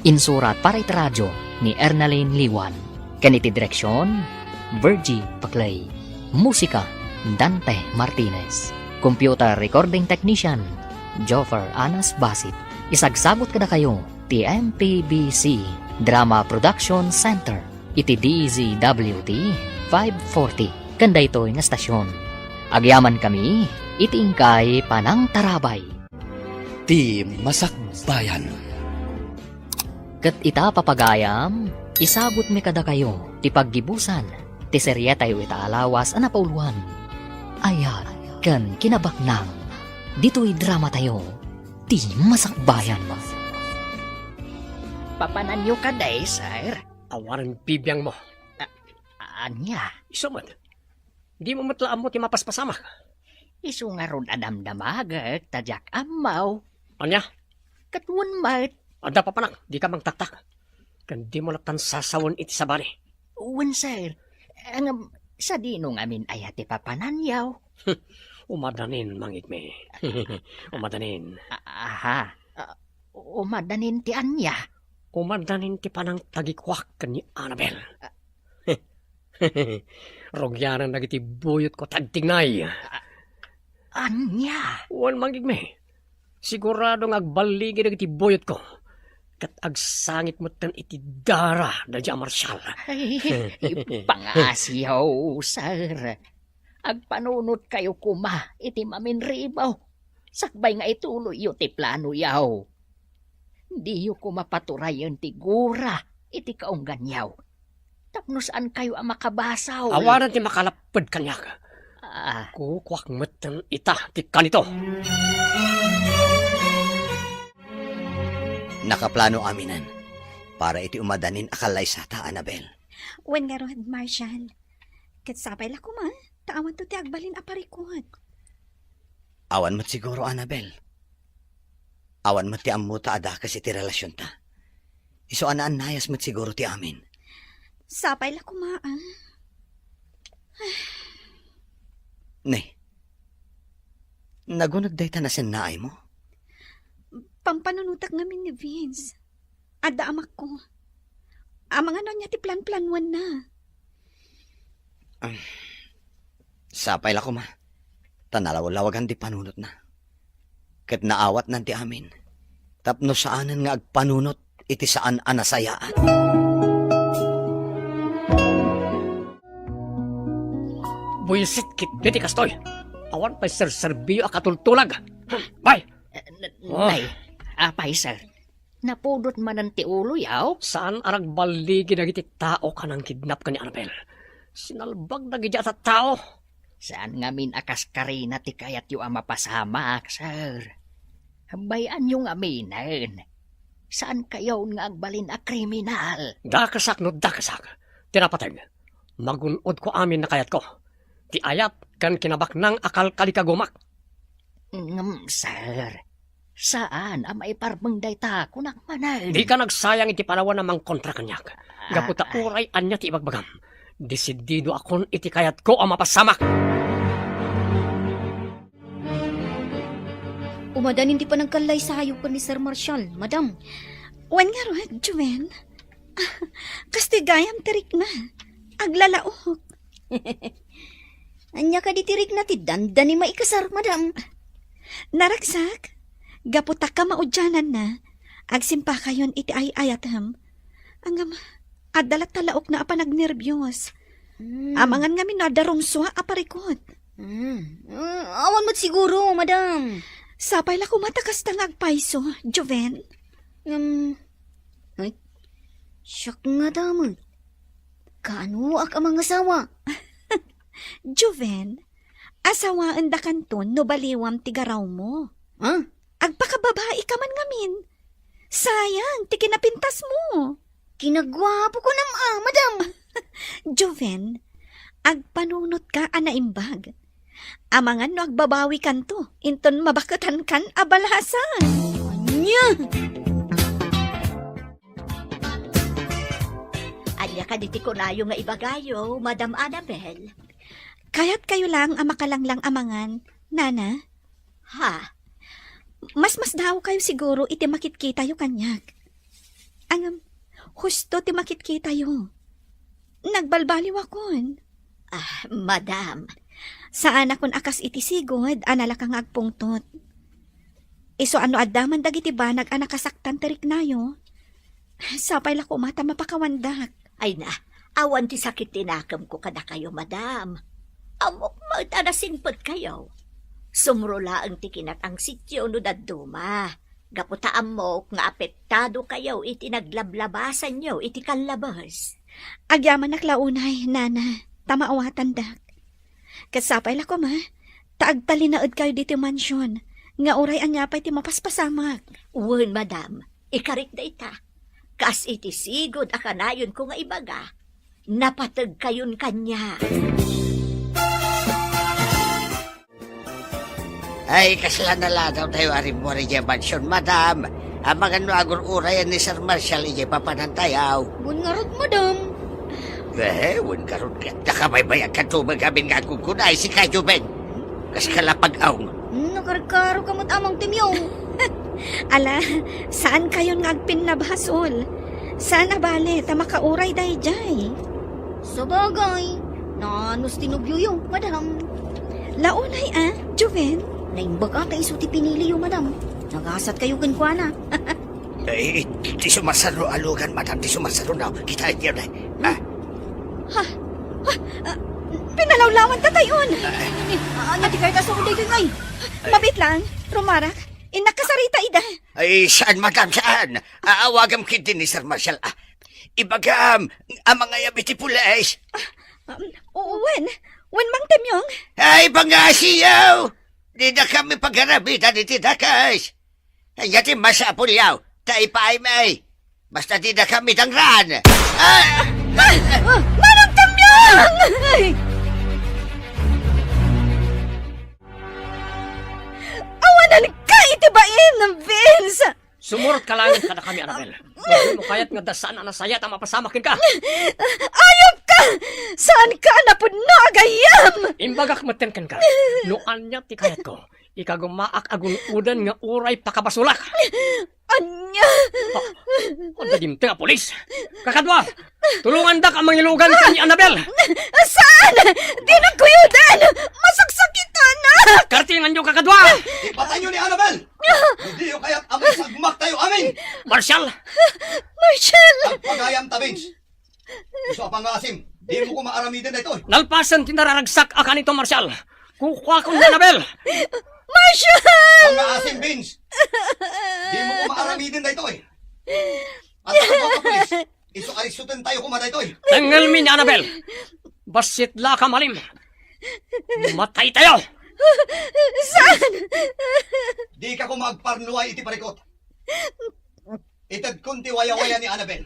Insurat para iti radio ni Ernalyn Liwan. Ken iti direksion, Virgie Paclay. Musika, Dante Martinez. Computer recording technician, Joffer Anas Basit. Isagsagut kadakayo ti M P B C Drama Production Center iti D Z W T five forty ken daytoy nga stasyon. Agyamankami iti inkay panangtarabay. Ti Masakbayan. Ket ita, papagayam, isagutmi kadakayo ti paggibusan ti serietayo ita a lawas a napauloan. Ayat ken kinabaknang ditoy dramatayo, Ti Masakbayan. Papananyo kadi, sir? Awanen bibiangmo. A-, ania? Isu met. Dimo met la ammo ti mapaspasamak. Isu ngarud a damdamagek ta diak ammo. Ania? Ket wen met. Adda papanak, dika mangtaktak. Ken dimo lattan sasawen iti sabali. Wen, sir. Ngem, sadino ngamin aya ti papananyo? Umadanin, Mang Igme. Umadanin. A-, aha. A, umadanin ti ania? Umadanin ti panangtagikuak ken ni Annabel. Rugianan dagiti buyotko ti agtignay. A-, ania? Wen, Mang Igme. Sigurado nga agballigi dagiti buyotko. Ket agsangit metten iti dara daydi a Marshal. Ay, pangasiyo, sir. Agpanunotkayo koma iti maminribo, sakbay nga ituloyyo ti planoyo. Diyo koma paturayen ti gura iti kaungganyo, tapno saankayo a makabasol. Awanen ti makalapped kaniak. Ah. Kukuak metten ita ti kanito. Nakaplano aminen para iti umadanin a kallaysata, Annabel. Wen ngarud, Marshal. Ket sapay la koma, ta awanto ti agbalin a parikut. Awan met siguro, Annabel. Awan met ti ammota a dakes iti relasionta. Isu a naannayas met siguro ti amin. Sapay la koma, ah. Ne, naguneg dayta nasennaaymo? Pampanunotek ngamin ni Vince. Adda amakko. Amangan no ania ti planplanuanna. Ah, sapay la koma, ta nalawlawagan ti panunotna. Ket naawatnan ti amin, tapno saanen nga agpanunot iti saan a nasayaat. Buisit ketdi ti kastoy. Awan pay serserbiyo a katultulag. Bay! Eh, n-, Oh. Nay, apay, sir? Napudot manen ti uloyo? Saan a ragballigi dagiti tao a nangkidnap ken ni Annabel. Sinalbag dagiti a tattao. Saan ngamin a kaskarina ti kayatyo a mapasamak, sir. Bay-anyo ngaminen. Saankayon nga agbalin a kriminal. Dakesak no dakesak. Ti napateg. Magun-odko amin a kayatko. Ti ayat ken kinabaknang a kalkalikagumak. Ngem, sir, saan a maiparmeng dayta, kunak manen. Dika nagsayang iti panawen a mangkontra kaniak. Ah, gapu ta ah. Uray ania ti ibagbagam, desididoakon iti kayatko a mapasamak. Umadanin ti panagkallaysayo ken ni Sir Marshall, madam. Wen ngarud, Joven. Kastoy gayam ti rikna. Aglalaok. Ania kadi ti rikna ti dandani maikasar, madam? Naragsak, gapu ta kamaudiananna, agsimpakayon iti ay-ayatem. Ngem, adda latta laokna a panagnerbios. Hmm. Amangan ngamin no adda rumsua a parikut. Hmm. Ah, awan met siguro, madam. Sapay la koma ta kasta nga agpayso, Joven. Ngem, ay, siak nga damen. Kaanoak a mangasawa? Joven, asawaendakanton no baliwam ti garawmo. Ha? Agpakababaika man ngamin. Sayang ti kinapintasmo. Kinaguapo ko nam, ah, madam. Joven, agpanunotka a naimbag. Amangan no agbabawikanto, inton mabaketankan a balasan. Ania? Ania kadi ti kunayo nga ibagayo, Madam Annabel? Kayatkayo lang a makalanglang amangan, Nana? Ha? Mas masdaawkayo siguro iti makitkitayo kaniak. Ngem, husto ti makitkitayo. Nagbalbaliwakon. Ah, madam. Saanakon a kas iti sigud a nalaka nga agpungtot. Isu a no adda man dagiti banag a nakasaktan ti riknayo, sapay la koma ta mapakawandak. Ay na, awan ti sakit ti nakemko kadakayo, madam. Ammok met a nasingpetkayo. Sumro laeng ti kinatangsityo no dadduma. Gapu ta ammok nga apektadokayo iti naglablabasanyo iti kallabes. Agyamanak la unay, Nana, ta maawatandak. Ket sapay la koma, ta agtalinaedkayo ditoy mansion, nga uray ania pay ti mapaspasamak. Wen, madam, ikarik dayta. Kas iti sigud a kanayonko nga ibaga, napategkayon kaniak. Ay, kasla naladawtayo a rimmuar idiay mansion, madam. Amangan no agur-urayan ni Sir Marshall idiay papanantayo. Wen ngarud, madam. Eh, wen ngarud, ket nakabaybayagkanto met amin nga agkunkuna, ay, sika, Joven. Kaska la pag-aw. Hmm, nakarkaroka met, Amang Timyong. Ala, saankayon nga agpinnabasol. Saan a bale, ta makauray daydiay. Sabagay, naanus ti nobioyo, madam. Launay a, Joven? Naimbag a ta isu ti piniliyo, madam. Nagasatkayo kenkuana. Eh, ti sumarsaro a lugan, madam, ti sumarsaro na. Kitaenyo na. Ah. Ha? Ha? Ah, pinalawlawan ta tayon. Ah. Eh, ania ti kayat a suroda daytoy, ay? Mabiit lang, rumarak. Innak kasarita ida. Ay, saan, madam, saan? Aawagam ketdi ni Sir Marshall, ah. Ibagam, a mangayab iti pulis. Ah, um, wen, wen, Mang Temyong. Ay, pangngasiyo! Dida kami pag-aramidan iti dakes. Ania ti masapulyo, ta ipaaymi. Basta dida kami dangran. Ah! Ah! Ah! Manong Temyong! Ay! Awanan ka iti bain, Vince! Sumurot ka laeng kadakami, Annabel. Dimo kayat nga adda saan a nasayaat a mapasamak kenka. Ayupka! Saan ka a napudno a gayyem! Imbagak metten kenka, no ania ti kayatko, ikagumaak a gun-oden nga uray pakabasolak. Ania? Ha? Adda dimteng a pulis. Kakadua, tulongandak a mangilugan ken ni Annabel. Saan? Dina kuyoden! Masaksakitanak! Kartinganyo, kakadua! Ipatayyo ni Annabel! Diyo kayat a maisagmaktayo amin! Marshall! Marshall! Agpagayamta, Vince. Isu a pangngaasim, dimo koma aramiden daytoy. Nalpasen ti nararagsak a kanito, Marshall. Kukuakon ni Annabel. Marshall! Pangngaasim, Vince. Dimo koma aramiden daytoy. Adda koma, please. Isu a riksutentayo koma daytoy. Tengngelmi ni Annabel. Bassit la ka malim. Mataytayo. Saan? Dika koma agparnuay iti parikut. Itedkon ti wayawaya ni Annabel.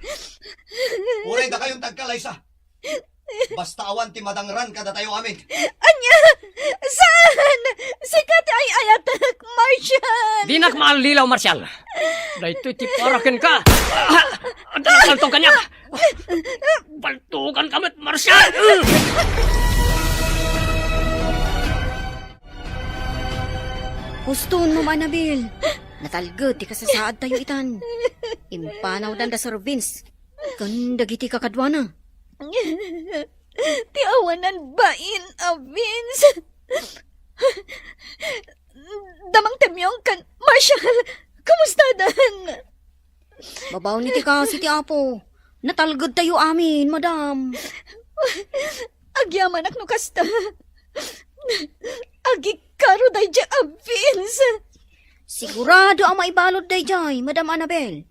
Uray dakayon ti agkalaysa. Basta awan ti madangran kadatayo amin. Ania? Saan? Sika ti ay-ayatek, Marshall! Dinak maallilaw, Marshall. Daytoy ti para kenka. Adda nagbaltog kaniak. Baltoganka met, Marshall! Husto, Ma'am Annabel. Natalged ti kasasaadtayo itan. Impanawdan da Sir Vince. ken dagiti kakaduana. Ti awanan bain a Vince. Da Mang Temyong ken Marshall, kumustadan? Babaen iti kaasi ti Apo, natalgedtayo amin, madam. Agyamanak no kasta. Agikaro daydiay a Vince. Sigurado a maibalud daydiay, Madam Annabel.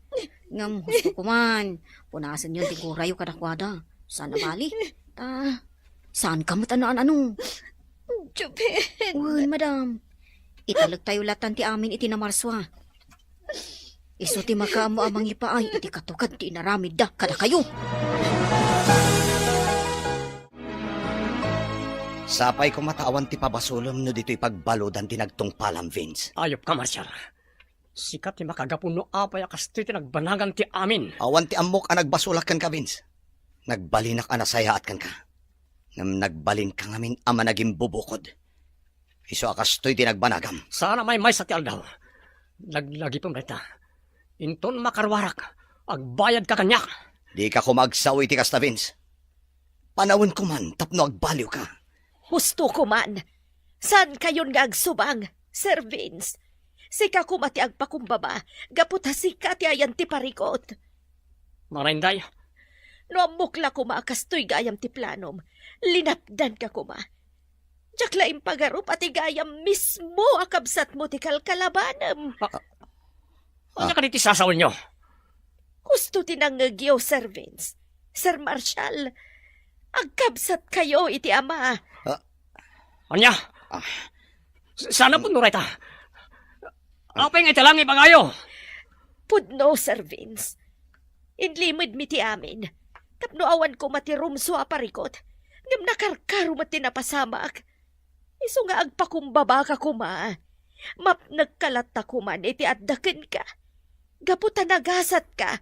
Ngem husto koman, punasenyon ti gurayo kadakuada. Saan a bali? Ta, saan ka met ano-ano? Jupin. Wen, madam. Italektayo latan ti amin iti namarsua. Isu ti makaammo a mangipaay iti katukad ti inaramidda kadakayo. Sapay koma ta awan ti pabasolem no ditoy pagbaludan ti nagtungpalam, Vince. Ayupka, Marshal. Sika ti makagapu no apay a kastoy ti nagbanagam ti amin. Awan ti ammok a nagbasolak kenka, Vince. Nagbalinak a nasayaat kenka. Ngem nagbalinka ngamin a managimbubukod. Isu a kastoy ti nagbanagam. Saan a maymaysa ti aldaw. Laglagipem dayta. Inton makaruarak, agbayadka kaniak. Dika koma agsao iti kasta, Vince. Panawenko man tapno agbaliwka. Husto koman. Saankayon nga agsubang, Sir Vince. Sika koma ti agpakumbaba, gapu ta sika ti ayan ti parikut. Mara, Inday. No ammok la koma a kastoy gayam ti planom, linapdanka koma. Diak la impagarup a ti gayam mismo a kabsatmo ti kalkalabanem. Ah, ah. Ania kadi ti sasaonyo? Husto ti nangngegyo, Sir Vince. Sir Marshall, agkabsatkayo iti ama. Ah. Ania? Ah. S-, saan a pudno dayta? Apay nga ita lang ibagayo? Pudno, Sir Vince. Inlimedmi ti amin. Tapno awan koma ti rumsua a parikut. Ngem nakarkaro met ti napasamak. Isu nga agpakumbabaka koma. Mapnekka latta koman iti adda kenka. Gapu ta nagasatka,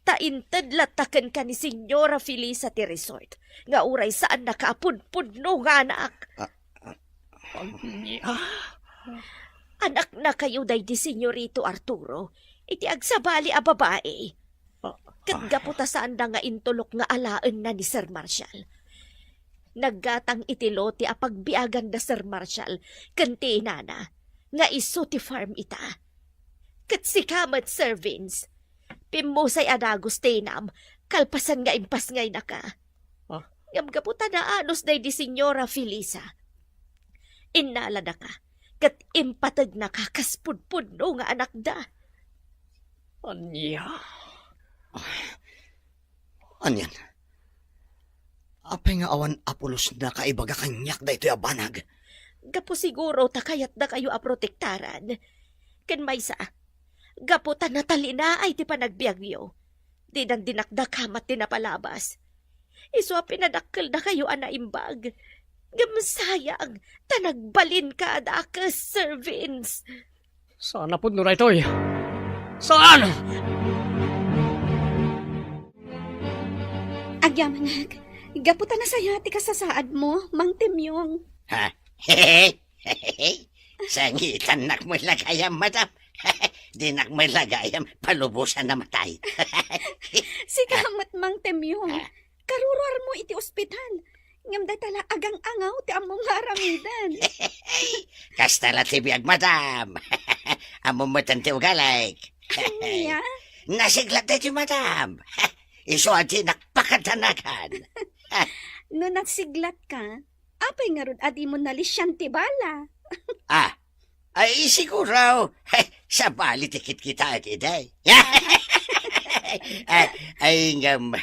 ta inted latta kenka ni Señora Felisa ti resort, nga uray saannaka a pudpudno nga anak. Ah, ah. Ania? Anaknakayo daydi Señorito Arturo, iti agsabali a babai. Ah, ket ah. Gapu ta saanda nga intulok nga alaenna ni Sir Marshall. Naggatang iti lote a pagbiagan da Sir Marshall ken ti inana, nga isu ti farm ita. Ket sika met, Sir Vince, pimmusay a dagus ti inam, kalpasan nga impasngaynaka. Ah? Ngem gapu ta naanus daydi Señora Felisa, innalanaka ket impategnaka kas pudpudno nga anakda. Ania? Ah, anian? Apay nga awan a pulosnaka ibaga kaniak daytoy a banag? Gapu siguro ta kayatdakayo a protektaran. Ken maysa, gapu ta natalinaay ti panagbiagyo, dinan dinakdakamat ti napalabas. Isu a pinadakkeldakayo a naimbag. Ngem sayang, ta nagbalinka a dakes, Sir Vince. Saan a pudno daytoy? Saan? Agyamanak, gapu ta nasayaat ti kasasaadmo, Mang Temyong. Ha? Sangitannak met la gayam, madam. Dinak met la gayam palubosan a matay. Sika met, Mang Temyong. Ha? Karuruarmo iti ospital. Ngem dayta la agang-angaw ti ammom nga aramiden. Kasta la ti biag, madam. Ammom met ti ugalik. Ania? Nasiglat daytoy, madam. Isu a dinak pakadanagan. No nasiglatka, apay ngarud a dimo nalisian ti bala? Ah, ay, siguro, sabali ti kitkitaek idi. Ay, ay, ngem,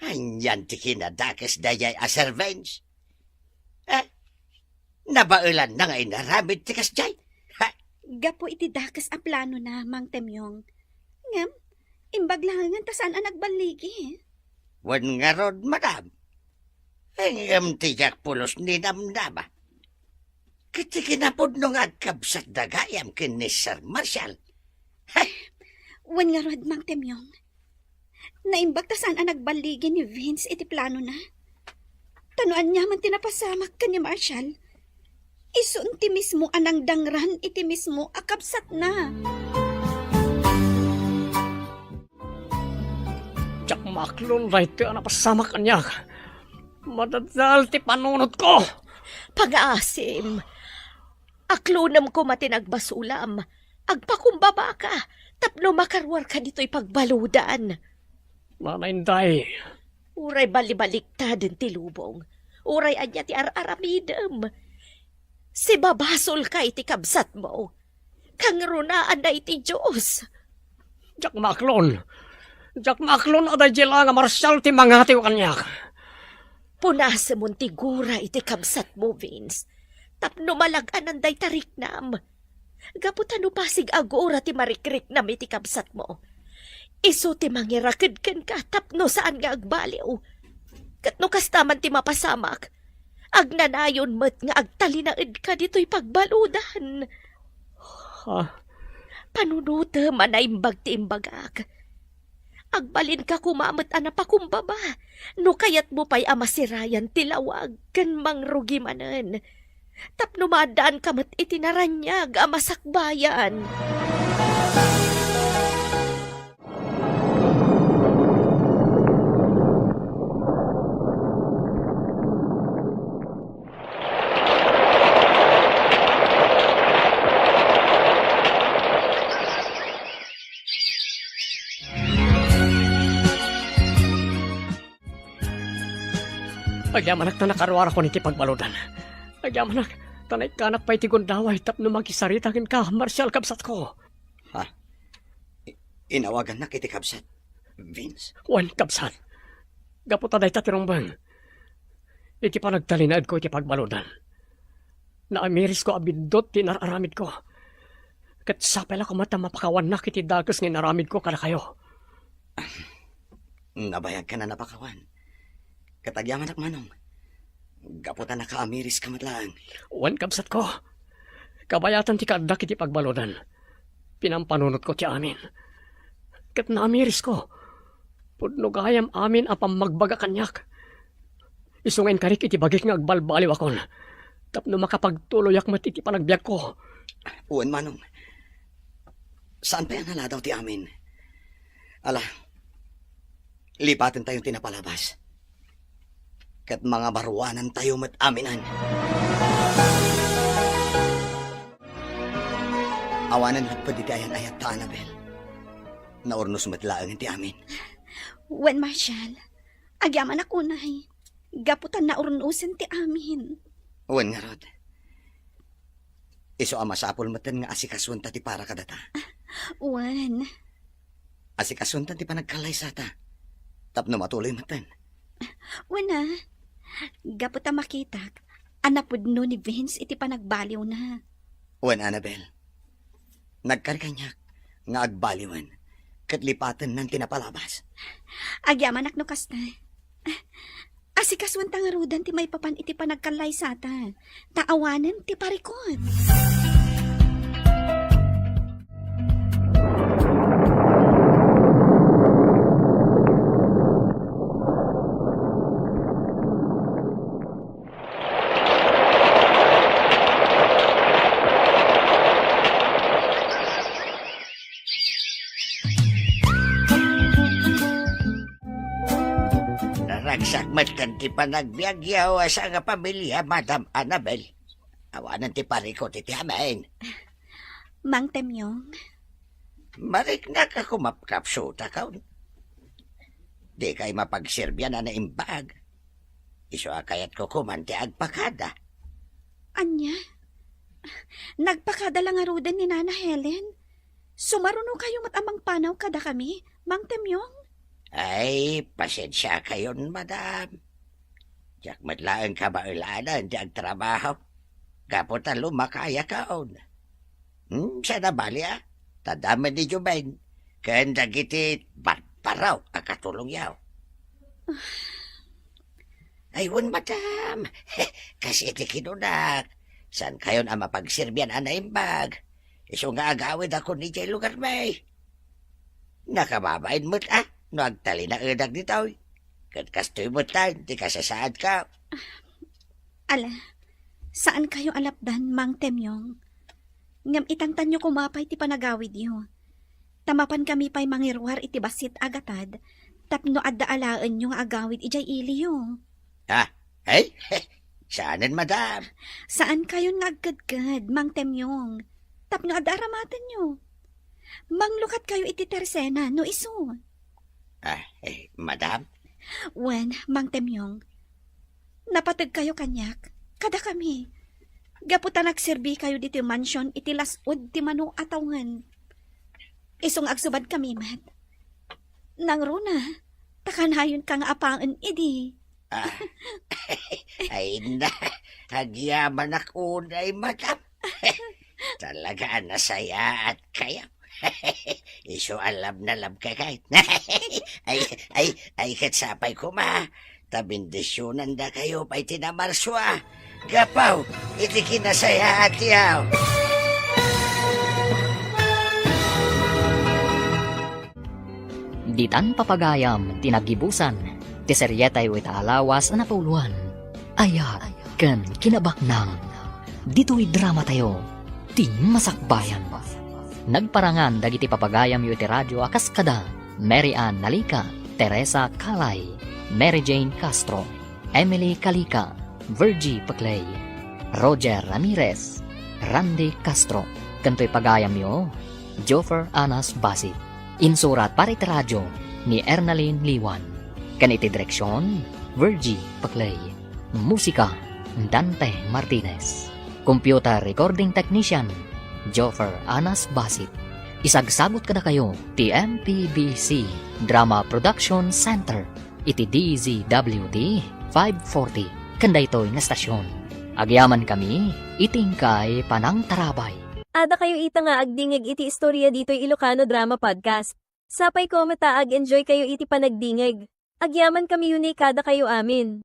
anian ti kinadakes daydiay a Sir Vince? Eh, nabaelanna nga inaramid ti kasdiay? Ha? Gapu iti dakes a planona, Mang Temyong. Ngem, imbag laengen ta saan a nagballigi. Wen ngarud, madam. Ngem ti diak pulos ni namnama. Ket ti kinapudno nga agkabsatda gayam ken ni Sir Marshall. Hay! Wen ngarud, Mang Temyong. Naimbag ta saan a nagballigi ni Vince iti planona. Ta no aniaman ti napasamak ken ni Marshall, isun ti mismo a nangdangran iti mismo a kabsatna. Paklon daytoy a napasamak kaniak. Madadal ti panunotko. Pangaasim, aklonem koma ti nagbasulam. Agpakumbabaka tapno makaruarka ditoy pagbaludan. Nanay Inday. Uray balibaliktad ti lubong, uray ania ti ar-aramidem, sibabasolka iti kabsatmo. Kangrunaanna iti Dios. Diak maaklon. Diak maaklon a daydiay la nga Marshall ti mangatiw kaniak. Punasemon ti gura iti kabsatmo, Vince, tapno malag-anan dayta riknam. Gapu ta no pasig a gura ti marikriknam iti kabsatmo, isu ti mangiraked kenka tapno saan nga agbaliw. Ket no kasta man ti mapasamak, agnanayon met nga agtalinaedka ditoy pagbaludan. Ha? Panunotem a naimbag ti imbagak. Agbalinka koma met a napakumbaba no kayatmo pay a masirayan ti lawag ken mangrugi manen, tapno maaddaanka met iti naraniag a masakbayan. Agyamanak ta nakaruarakon iti pagbaludan. Agyamanak ta naikkanak pay ti gundaway tapno makisarita kenka, Marshall, kabsatko. Ha? I-, inawagannak iti kabsat, Vince? Wen, kabsat. Gapu ta dayta ti rumbeng. Iti panagtalinaedko iti pagbaludan, naamirisko a biddut ti inar-aramidko. Ket sapay la koma ta mapakawannak iti dakes nga inaramidko kadakayo. Nabayagkan a napakawan. Ket agyamanak, Manong. Gapu ta nakaamiriska met laeng. Wen, kabsatko. Kabayatan ti kaaddak iti pagbaludan, pinampanunotko ti amin. Ket naamirisko. Pudno gayam amin a pammagbaga kaniak. Isu nga inkarik iti bagik nga agbalbaliwakon tapno makapagtuloyak met iti panagbiagko. Wen, Manong. Saan pay a naladaw ti amin. Ala, lipatentayo ti napalabas. Ket mangabaruanantayo met aminen. Awanen met pay diti ayan-ayatta, Annabel. Naurnos met laengen ti amin. Wen, Marshall. Agyamanak unay. Gapu ta naurnosen ti amin. Wen ngarud. Isu a masapul metten nga asikasuenta ti para kadata. Wen. Asikasuenta ti panagkallaysata tapno matuloy metten. Wen a, gapu ta makitak a napudno ni Vince iti panagbaliwna. Wen, Annabel. Nagkari kaniak nga agbaliwen ket lipatennan ti napalabas. Agyamanak no kasta. Asikasuenta ngaruden ti maipapan iti panagkallaysata, ta awanen ti parikut. Naragsak met ti panagbiagyo a sangpamilia, Madam Annabel. Awanen ti parikut iti amin. Mang Temyong. Mariknak a kumapkapsutakaw. Dikay mapagserbian a naimbag. Isu a kayatko koman ti agpakada. Ania? Nagpakada la ngaruden ni Nana Helen? Sumarunokayo met a mangpanaw kadakami, Mang Temyong? Ay, pasensiakayon, madam. Diak met laeng kabaelanen ti agtrabaho. Gapu ta lumakayakon. Hmm, saan a bali, a? Ta adda met ni Joven ken dagiti barbaro a katulongyo. Ay, wen, madam. Kas iti kinunak, saankayon a mapagserbian a naimbag. Isu nga agawidakon idiay lugarmi. Nakababain met, a, no agtalinaedak ditoy. Ket kastoy met laeng ti kasasaadko. Ala, saankayo a lapdan, Mang Temyong. Ngem itangtanyo koma pay ti panagawidyo. Ta mapankami pay mangiruar iti bassit a gatad, tapno adda alaenyo nga agawid idiay iliyo. Ah, ay? Saanen, madam. Saankayon nga agkedked, Mang Temyong, tapno adda aramatenyo. Manglukatkayo iti tersena no isu. Ah, eh, madam? Wen, Mang Temyong, napategkayo kaniak, kadakami. Gapu ta nagserbikayo ditoy mansion iti las-ud ti mano a tawen. Isu nga agsubadkami met. Nangruna, ta kanayonka nga apaen idi. Ah, ay na, agyamanak unay, madam. Talaga a nasayaat kayo. Isu a love na love ka kay. Ay, ay, ay, ket sapay koma. Ta bendisyonandakayo pay ti namarsua. Gapu iti kinasayaat yaw. Ditan papagayam ti naggibusan ti serietayo ita a lawas a napauloan, Ayat ken Kinabaknang. Ditoy dramatayo, ti masakbayan. Nagparangan dagiti papagayamyo iti radio a kas kada Mary Ann Nalica, Teresa Calay, Mary Jane Castro, Emily Calica, Virgie Peclay, Roger Ramirez, Randy Castro, ken toy pagayamyo, Joffer Anas Basit. Insurat para iti radio ni Ernalyn Liwan, ken iti direksion, Virgie Peclay. Musika, Dante Martinez. Computer recording technician, Joffer Anas Basit. Isagsagut kadakayo ti M P B C Drama Production Center iti D Z W T five forty ken daytoy nga stasyon. Agyamankami iti inkay panangtarabay. Adda kayo ita nga agdingeg iti istorya ditoy Ilocano Drama Podcast. Sapay koma ta ag-enjoy kayo iti panagdingeg. Agyamankami unay kadakayo amin.